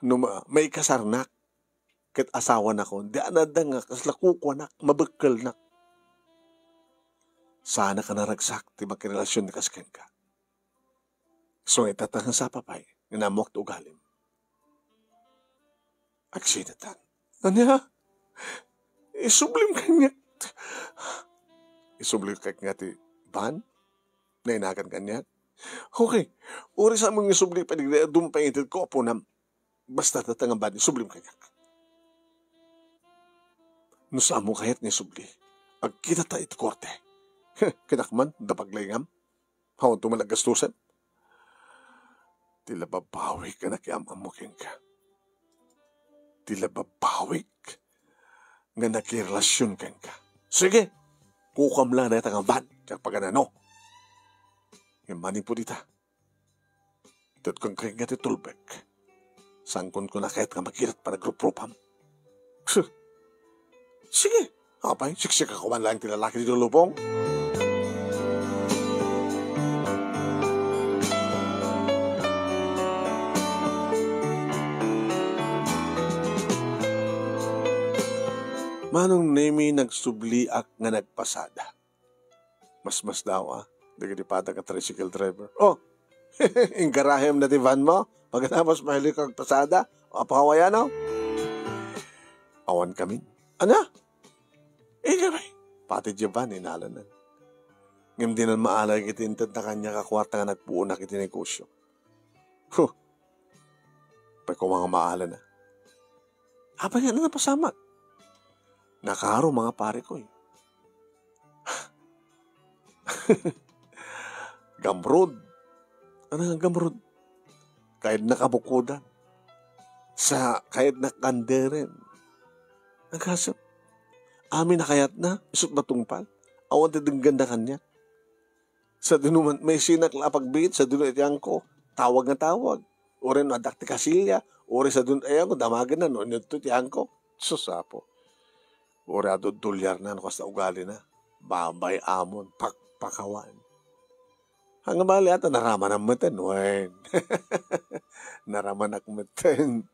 No ma-, maikasarnak ket asawanakon, diak adda nga kasla kukuanak, mabekkelnak. Saanak a naragsak ti makirelasyon kas kenka. Isu nga ita ta nga sapa pay nga naammoak ti ugalim. Agsidatan. Ania? Isublim kaniak. Isubli kaniak nga ti van? Nainagan kaniak? Okay. Uray saanmo nga isubli, pwede nga dumpa inted ko, apunam. Basta dayta nga van, isublim kaniak. No saanmo kayat nga isubli, agkitata iti korte. Heh, kinakuman, dapag laingam. Hawan to man aggastusen. Ti la babawik a nakiam-ammo kenka. Ti la babawik nga nakirelasyon kenka. Sige, kukam la dayta nga van, ket paganano. Ngem manipud ita, itedkon kenka ti tulbek. Saankon koma kayat nga makilat panagruprupam. Sige, apay, siksika ko man laeng ti lalaki ditoy lubong. Manong Nemi, nagsubliak nga nagpasada. Masmasdaw, a, dagiti patag a tricycle driver. Oh, inggarahem na ti van mo? Pagkatapos, mahilig ka agpasada? O, apawayano? Awan kami. Ana? Ika pay. Pati diay van, inalana. Ngem dinan maalay iti intedna kaniak a kuarta nga nagpuonak iti negosyo. Huh. Pay koma nga maalana. Apay nga napasamak? Nakaro, mga pare ko, eh. Gamrod. Ano nga gamrod? Kayatna kabukodan. Sa kayatna kanderen. Nagkasap. Amin a kayatna, isut' matungpal. Awan ti denggenna kaniak. Sadino man, maisinak la a pagbiit, sadino iti angko, tawag nga tawag. Uray no addak ti kasilya, uray sadino ti angko, damagenna no inudto ti angko. Sus, Apo. Uray adu dulyarna no kasta ugalina. Babay-amon, pakpakawan. Ania bali ata, naramanak metten, wen. Naramanak metten.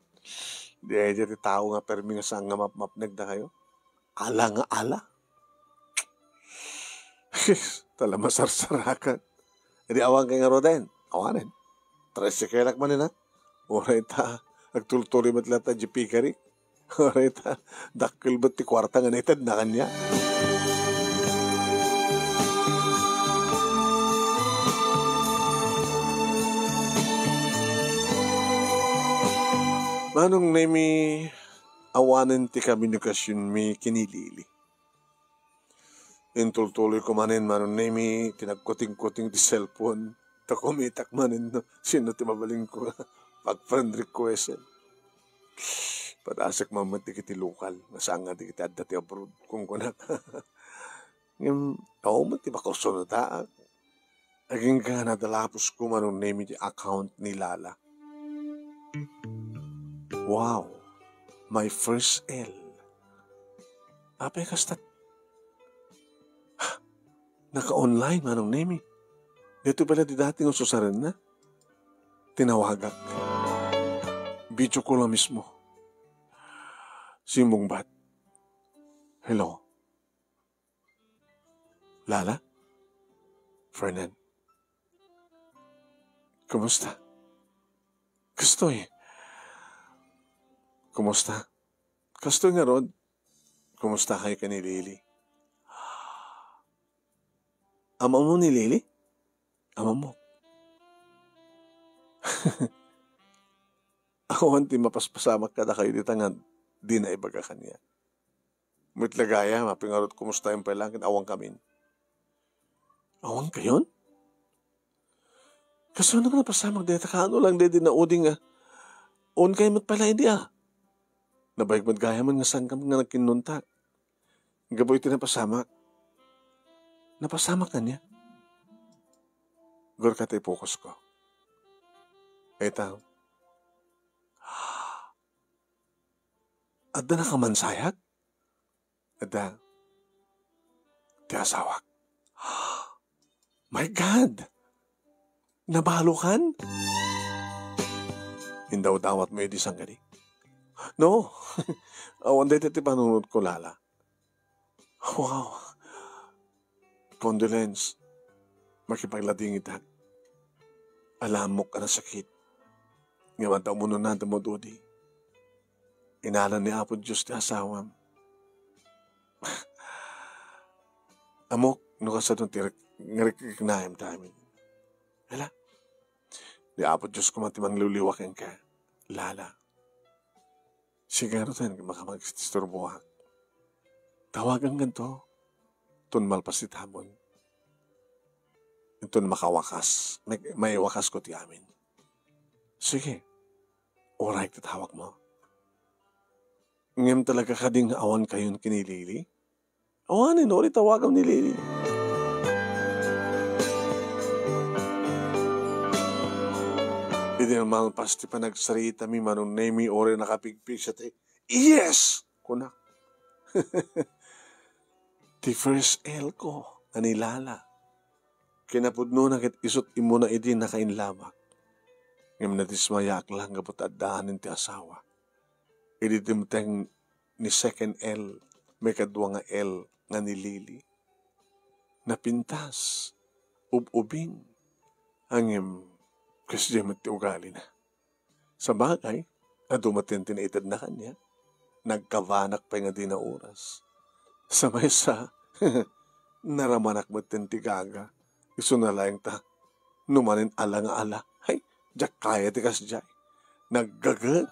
Daydiay ti tao nga permi nga saan nga mapmapneg dakayo. Ala nga ala. Tala masarsarakan. Idi awan kay ngaruden, awanen. Tricycle-ak manen, a. Uray ta, agtultuloy met latta diay piggery. Uray ta, dakkel met ti kuarta nga naitedna kaniak. Manong Nemi, awanen ti komunikasionmi ken ni Lily. Intultuloyko manen, Manong Nemi, ti nagkutingkuting ti cellphone. Ta kumitak manen no sino ti mabalinko nga pag-friend request-en. Padasek man met dagiti lokal, nga saan nga dagiti adda ti abroad, kunkunak. Ngem, awan met ti makursunataak. Agingga nga nadalapusko, Manong Nemi, ti account ni Lala. Wow! My first L. Apay kasta? Naka-online, Manong Nemi. Daytoy pay la ti dati nga ususarenna. Tinawagak. Video call a mismo. Simmungbat. Hello. Lala? Fernan? Kumusta? Kastoy. Kumusta? Kastoy ngarud. Kumusta kayo ken ni Lily? Amamo ni Lily? Amamo. Awan ti mapaspasamak kadakayo dita nga di naibaga kaniak. Met la gayam, apay ngarud, kumustaem pay laeng ket awan kamin. Awan kayon? Kasano nga napasamak dayta? Kaano lang daydi nauding a, un kayo met pay la idi a. Nabayag met gayam nga saankam nga nagkinnuntak. Gapu iti napasamak. Napasamak kaniak. Gurka ti ipokusko. Ita. Adda nakamansayak? Adda. Ti asawak. My God! Nabalokan? Indawdawatmo idi sangkadi? No. Awan dayta ti panunotko, Lala. Wow. Condolence, makipagladingitak. Alamok a nasakit. Ngem adda umunona da madudi. Inalan ni Apo Dios ti asawam. Ammok no kasano ti rek-, nga riknayem ta amin. Hala, ni Apo Dios koma ti mangliwliwa kenka, Lala. Sika ngaruden ti makapag-istorboak. Tawagan kanto, ton malpas ti tabon. Inton makawakas, may, maiwakasko ti amin. Sige, uray ti tawagmo. Ngem talaga kadi nga awan kayon ken ni Lily? Awanen, uray tawagam ni Lily. Idi malpas ti panagsarita mi, Manong Nemy, uray nakapigpig siya ti, "Yes!" kunak. Ti first L ko, nga ni Lala. Kinapudnona ket isut' immuna idi nakainlabak. Ngem nadismayaak lang gapu ta addaanen ti asawa. Idi dimteng ni second L, maikadua nga L nga ni Lily. Napintas, ub-ubing, ngem kasdiay met ti ugalina. Sabagay, adu met ti naitedna kaniak. Nagkabanak pay nga di naoras. Sa maysa, naramanak met ti gaga. Isuna laeng ta, no manen ala nga ala. Hay, diak kaya ti kasdiay. Naggaget.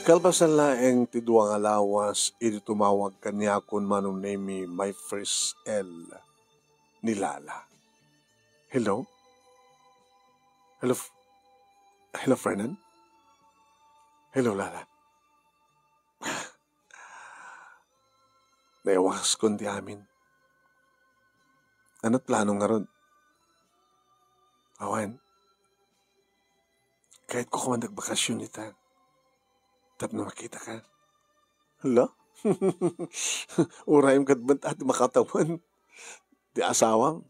Kalpasan laeng ti dua nga lawas, idi tumawag kaniakon Manong Nemy, my first L, ni Lala. Hello? Hello, f-, hello, Fernan? Hello, Lala. Naiwaskon ti amin. Ania ti plano ngarud? Awan. Kayatko koma agbakasyon ita. Tapno makitaka. Hala? Urayem ket met ti makatawen ti asawam.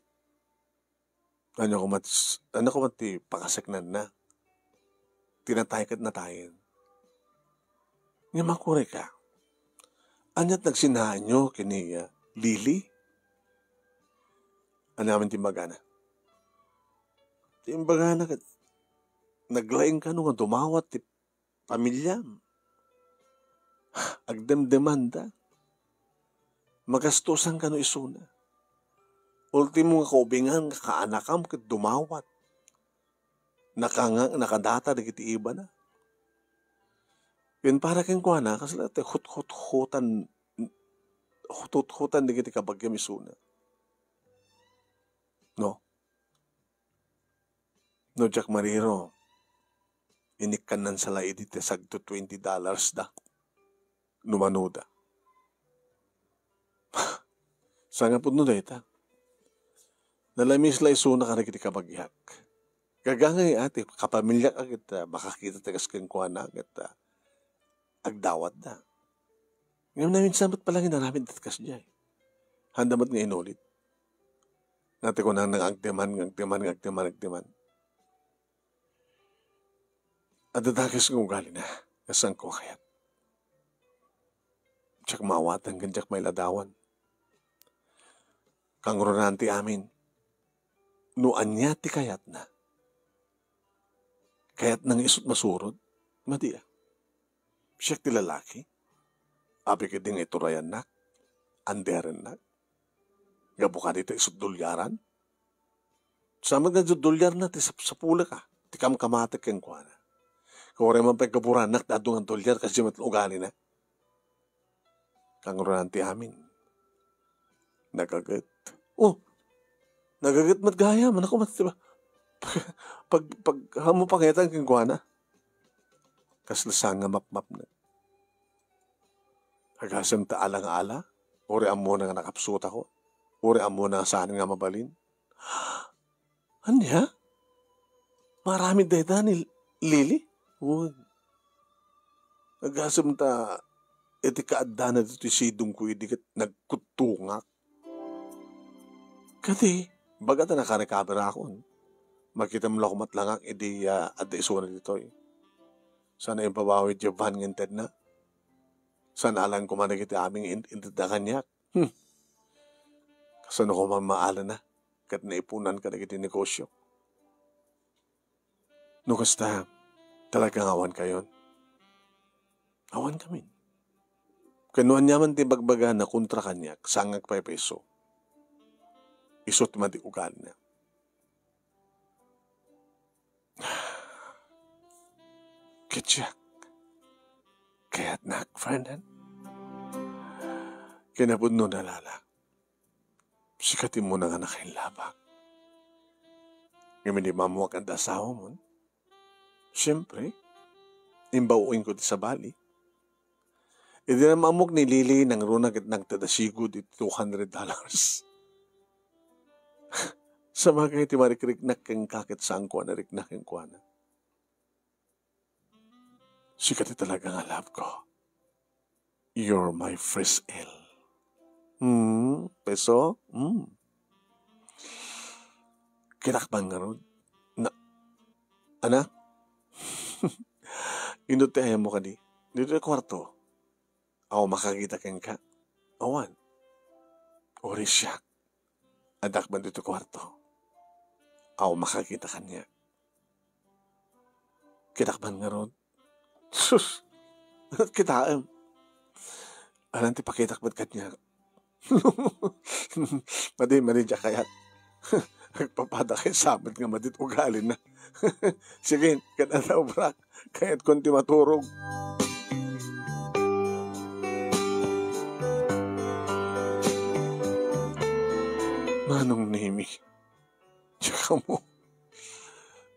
Ania koma ti s-, ania koma ti pakaseknanna? Ti natay ket natayen. Ngem akurayka, ania ti nagsinaanyo ken ni, ah, Lily? Ania ngamin ti imbagana? Ti imbagana ket naglaing kano nga dumawat ti pamiliam. Agdemdemanda. Magastosan kano isuna. Ultimo nga kaubingan nga kaanakam ket dumawat. Nakanga-, nakadata dagiti ibana. Ken para kenkuana, kasla ti hut-, hut-, hutan, hut-, huthutan dagiti kabagiam isuna. No? No diak mariro, inikkannan sa la idi ti sagto twenty dollars da. No manoda. Sangapudno dayta. Nalamis la isuna kadagiti kabagiak. Gagangay a ti kapamiliak a ket, ah, makakita ti kas kenkuana ket, ah, agdawatda. Ngem naminsan met pala nga inaramid ti kasdiay. Handa met nga inulit. Nga ti kunana nga agdeman, nga agdeman, nga agdeman, agdeman. Adda dakes nga ugalina, nga saanko a kayat. Diak maawatan ken diak mailadawan. Kangrunaan ti amin, no ania ti kayatna. Kayatna nga isut' masurod, madi a. Siak ti lalaki. Apay ketdi nga iturayannak, anderennak. Gapu kadi ta isut' dulyaran. Sa met nga dulyaranna ti sapsapulek a, ti kamkamatek kenkuana. Uray man pay gaburannak ti adu nga dulyar, kasdiay met ugalina. Kangrunaan ti amin. Nagaget. Oh, nagaget met gayam. Ania koma ti ba-, pag, pag, pag, ammo pangitan kenkuana. Kasla saan nga mapmapnek. Agasem ta ala nga ala, uray ammona nga nakapsutako, uray ammona nga saan nga mabalin. Ania? Maaramid dayta ni Lily? Wen. Agasem ta iti kaaddana ditoy sidongko idi ket nagkuttongak. Kadi, baga ta nakarecoverakon. Makitam la koma met langak idi, ah, adda isuna ditoy. Saan a impabawi diay van nga intedna. Saan a alan koma dagiti amin nga in-, intedna kaniak. Hmm. Kasano koma maalana ket naipunan kadagiti negosio? No kasta, talaga nga awan kayon. Awan kami. Ken no aniaman ti bagbagana kontra kaniak, saan nga agpaypayso. Isu ti madi ugalina. Ket siak, kayatnak, Fernan? Kinapudnona, Lala. Sika ti umuna nga nakailabak. Ngem idi maammoak adda asawamon, siempre, imbaoenko ti sabali. Idi maammoak ni Lily, nangruna ket nagted a sigud iti two hundred dollars. Sabagay ti marikriknak kenka ket saanko a narikna kenkuana. Sika ti talaga nga love ko. You're my first L. Hmm, peso? Hmm. Kitak man ngarud. Na, anak? Inno ti ayam mo kadi? Ditoy kwarto. Aw makakita kenka? Awan. Uri siak. Addak man ditoy kwarto. Aw makakita kaniak. Kitak man ngarud. Sus! Kitaem. Alan ti pakitak met kaniak. Madi, madi, diak kayat. Agpapada kay samet nga madit ugalina. Sige, ket adda obrak. Kayatkon ti maturog. Manong Nemi. Diak ammo.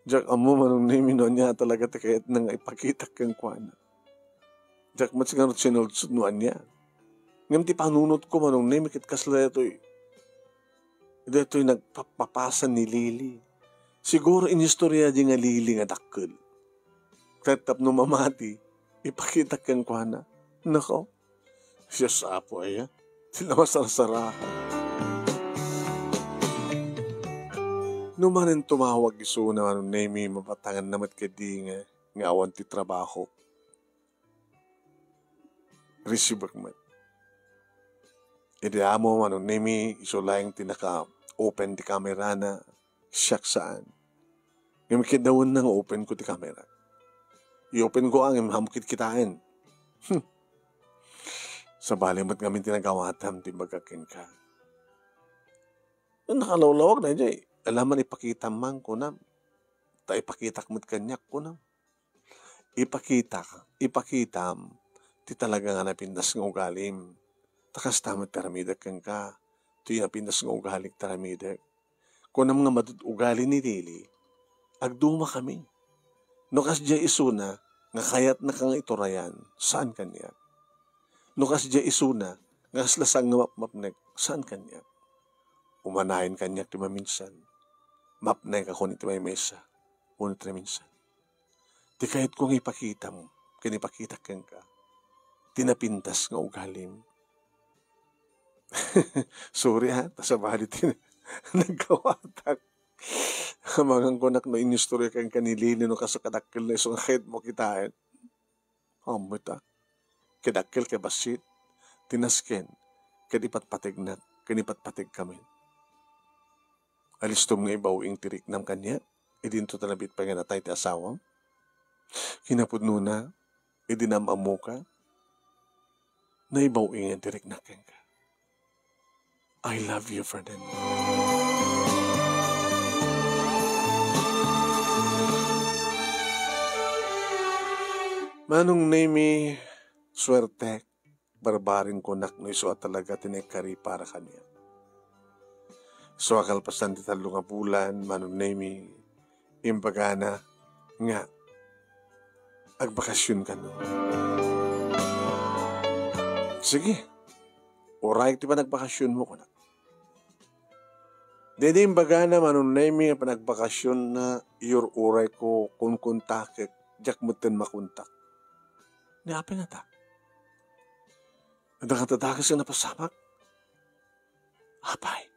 Diak ammo, Manong Nemi, no ania talaga ti kayatna nga ipakitak kenkuana. Diak met ngarud sinudsod no ania. Ngem ti panunotko, Manong Nemi, ket kasla daytoy, daytoy nagpapapasa ni Lily. Siguro inistorya di nga Lily nga dakkel. Ket tapno mamati, ipakitak kenkuana. Nako, Dios Apo aya, ti namasarsarakan. No manen tumawag isuna, Manong Nemi, mapatanganna met kadi nga, nga awan ti trabaho. Risibek met. Idi ammo, Manong Nemi, isu laeng ti naka-open ti camera na, siak saan. Ngem kiddawenna nga open ko ti camera. I-open ko, ah, ngem ammo kitkitaen. Hmm. Sabali met ngamin ti nagawatam ti imbagak kenka. Nakalawlawag daydiay. Alaman ipakitam man, kunam. Ta ipakitak met kaniak, kunam. Ipakitak, ipakitam ti talaga nga napintas nga ugalim. Ta kasta met ti aramidek kenka, ti napintas nga ugalik ti aramidek. Kunam nga madut ugali ni Lily, agdumakami. No kasdiay isuna nga kayatnaka nga iturayan, saan kaniak. No kasdiay isuna nga kasla saan nga mapmapnek, saan kaniak. Umanayen kaniak ti maminsan. Mapnek a kun iti maymaysa, wenno ti naminsan. Ti kayatko nga ipakitam ken ipakitak kenka ti napintas nga ugalim. Sorry, ha, ta sabali ti nagkawatak. Amangan ko, nak, no inistorya kenka ni Lily no kasano kadakkel na isu nga kayatmo kitaen. Ammo ita. Kadakkel ket bassit ti nasken ket ipatpategnak ken ipatpategkamin. Alistom nga ibaw-ing ti riknam kaniak, idinto ta nabit pay nga natay ti asawam? Kinapudnona, idi naam-ammoka, naibaw-ingen ti riknak kenka. I love you, Ferdinand. Manong Nemi, suertek, barbareng kunak no isu a talaga ti naikkari para kaniak. Isu a kalpasan ti tallo nga bulan, Manong Nemi, imbagana nga agbakasion kano. Sige, uray ti panagbakasionmo, kunak. Daydi imbagana, Manong Nemi, nga panagbakasionna, iyur-uray ko, kunkuntakek, diak metten makuntak. Ni apay ngata? Adda ngata dakes nga napasamak? Apay.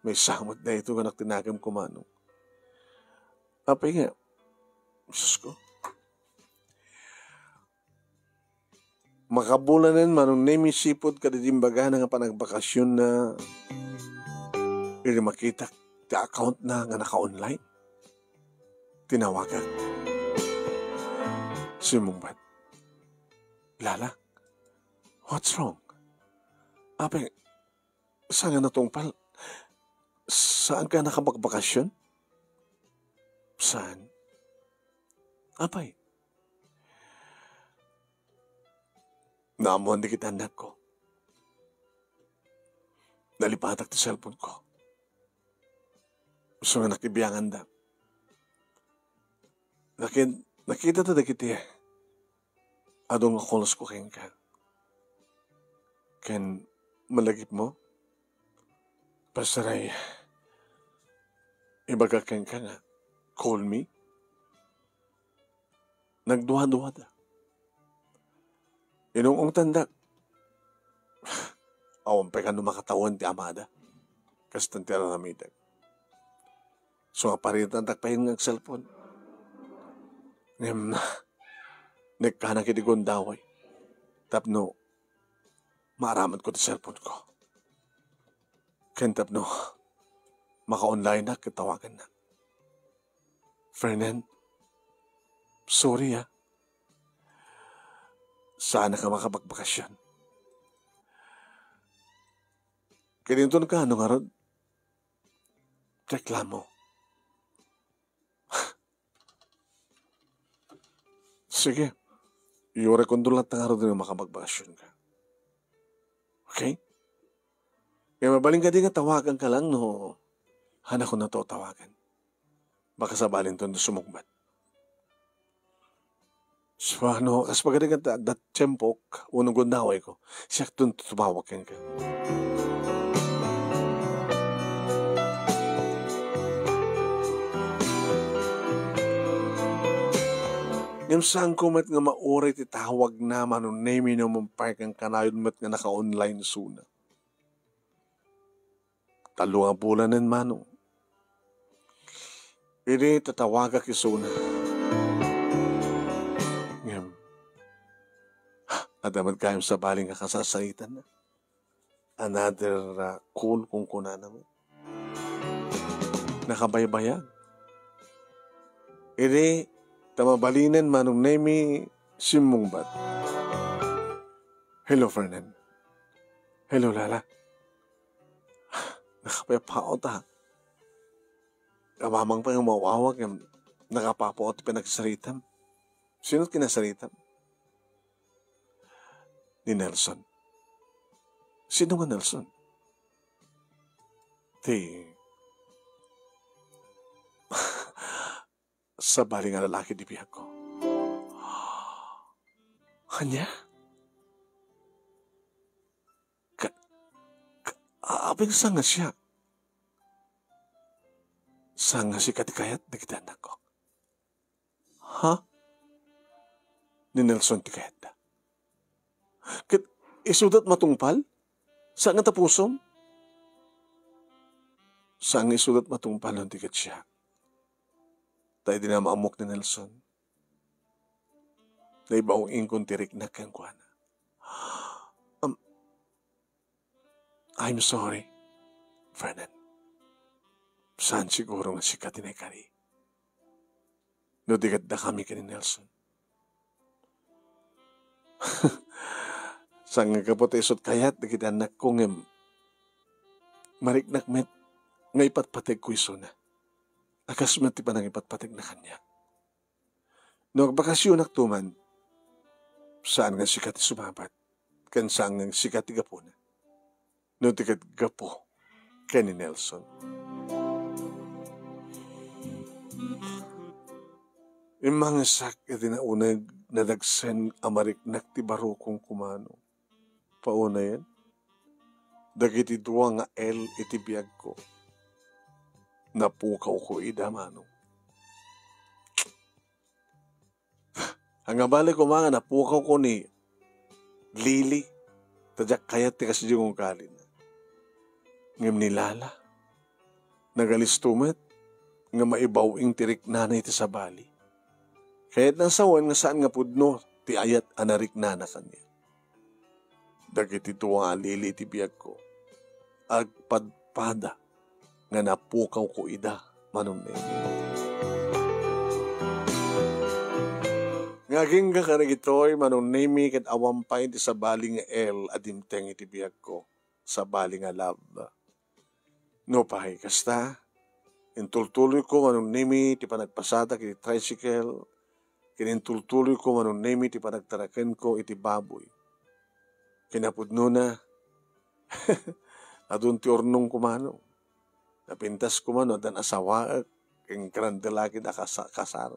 Maysa met daytoy nga anak ti nakemko, Manong. Apay nga, Diosko. Makabulanen, Manong Nemi, sipud kadagiti imbagana nga panagbakasionna, idi makitak ti account na nga naka-online. Tinawagak. Simmungbat. "Lala, what's wrong? Apay, saan nga natungpal? Saan ka nakabagbakasyon?" "Saan? Apay?" "Naammoan dagiti annakko. Nalipatak ti cellphone ko. Isu nga nakibianganda. Nakit-, nakita ta dagiti adu nga calls ko kenka. Ken malagipmo, pasaray, ibaga kenka nga, call me." Nagduaduada. Inung-ungtandak. Awan pay kano makatawen ti amada. Kastan ti aramidek. So, aparitandak pay nga ag-cellphone. Ngem, nekkanak iti gundaway. Tapno, maaramidko ti cellphone ko. Ken tapno, maka-onlineak ket tawagannak. "Fernan, sorry, ah. Saanak a makabagbakasyon." "Ket inton kaano ngarud? Reklamo." "Sige. Uray kondon latta ngarud nga makabagbakasyonka. Okay? Kaya mabalin kadi nga tawaganka lang no hanakon a tawagan. Baka sabalinton no sumungbat." "Suano, kas pagarigan ta, dat tiempok, wenno gundawayko, siakton tumawag kenka." Ngem saanko met nga mauray ti tawagna, Manong Nemi, no mangpay ken kanayon met nga naka-online isuna. Tallo nga bulanen, Manong. Idi tatawagak isuna. Ngem, adda met gayam sabali nga kasasaitan. Another, uh, call, kunkunana met. Nakabaybayag. Idi, ta mabalinen, Manong Nemi, simmungbat. "Hello, Fernan. Hello, Lala. Nakapapaot, ah. Amangan pay nga maawag, em, nakapapaot ti panagsaritam." "Sino ti kinasaritam?" "Ni Nelson." "Sino nga Nelson?" "Ti sabali nga lalaki ti biagko." "Ania? Ka, ka, a-, apay nga saan nga siak?" "Saan nga sika ti kayat dagiti annakko." "Ha? Ni Nelson ti kayatda. Ket isudat matungpal? Saan nga tapusom?" "Saan nga isudat matungpal no di ket siak. Ta idi naam-ammok ni Nelson, naibaw-ingkon ti riknak kenkuana." "Am, I'm sorry, Fernan. Saan siguro nga sika ti naikari. No di ket dakami ken ni Nelson. Saan nga gapu ta isut kayat dagiti annakko ngem mariknak met nga ipatpategko isuna. A kas met ti panangipatpategna kaniak. No agbakasionakto man, saan nga sika ti sumabat, ken saan nga sika ti gapuna. No di ket gapu ken ni Nelson." Immangesak iti nauneg, nadagsen a mariknak ti barukong kumano. Paunayen, dagiti dua nga L iti biagko. Napukawko ida, Manong. Angabali koma nga napukawko ni Lily, ta diak kayat ti kasdi nga ugalina. Ngem ni Lala, Nagalisto met nga maibaw-ing ti riknana iti sabali. Kayatna a sawen nga saan nga pudno ti ayat a nariknana kaniak. Dagiti dua a lili iti biagko, agpadpada nga napukawko ida, Manong Nemi. Nga agingga kadagitoy, Manong Nemi, ket awan pay ti sabali nga L a dimteng iti biagko, sabali nga love. Nupay kasta, intultuloyko, Manong Nemi, ti panagpasadak iti tricycle, ken intultuloyko, Manong Nemi, ti panagtarakenko iti baboy. Kinapudnona, adun ti urnongko, Manong. Napintasko man no addan asawaek, ken grande lagi a kasa-, kasar.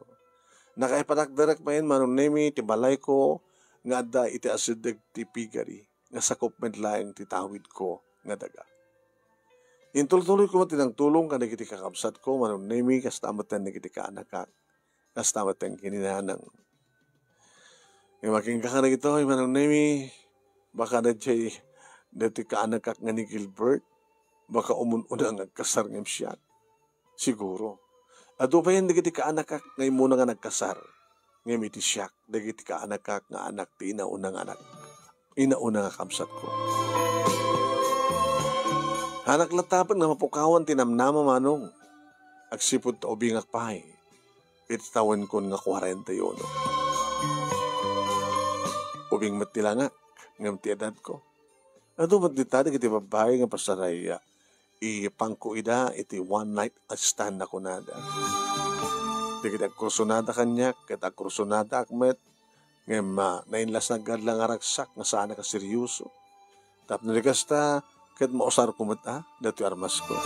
Nakaipanakderek manen, Manong Nemi, ti balayko nga adda iti asideg ti piggery, nga sakup met laeng ti tawidko nga daga. Intultuloyko met ti nangtulong kadagiti kakabsatko, Manong Nemi, kasta met dagiti kaanakak, kasta met ken ni Nanang. Ngem agingga kadagitoy, Manong Nemi, baka daydiay, daytoy kaanakak nga ni Gilbert, baka umun-una nga agkasar ngem siak. Siguro. Adu payen dagiti kaanakak nga immuna nga nagkasar, ngem iti siak, dagiti kaanakak nga anak ti inauna nga anak, inauna nga kabsatko. Anak latta pay nga mapukawan ti namnama, Manong. Agsipud ta ubingak pay iti tawenkon nga kuarenta y uno. Ubing met ti langak, ngem ti edadko. Adu met dita dagiti babbai nga pasaray, ipangko ida iti one night stand a kunada. Dagiti agkursunada kaniak, ket agkursunadaak met, ngem, ah, nainlasag la nga ragsak nga saanak a seryoso. Tapno di kasta, ket mausarko met a datoy armasko.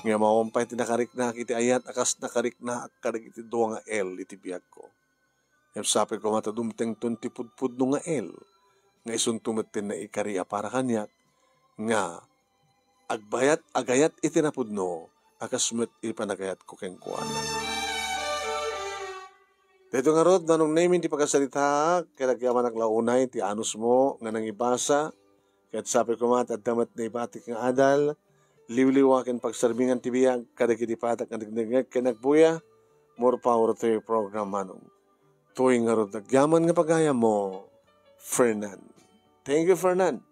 Ngem awan pay ti nakariknaak iti ayat a kas nakariknaak kadagiti dua nga L iti biagko. Ngem sapay koma ta dumtengton ti pudpudno nga L, nga isunto met ti naikari a para kaniak, nga agbayat, agayat iti napudno a kas met iti panagayatko kenkuana. Daytoy ngarud, Manong Nemi, ti pagsarsaritaak, ket agyamanak la unay ti anusmo nga nangibasa, ket sapay koma ta adda met naibatik nga adal, liwliwa ken pagserbian ti biag kadagiti patak nga nagnengngeg ken agbuya. More power to your program, Manong. Toy ngarud agyaman nga pagayammo, Fernan. Thank you, Fernan.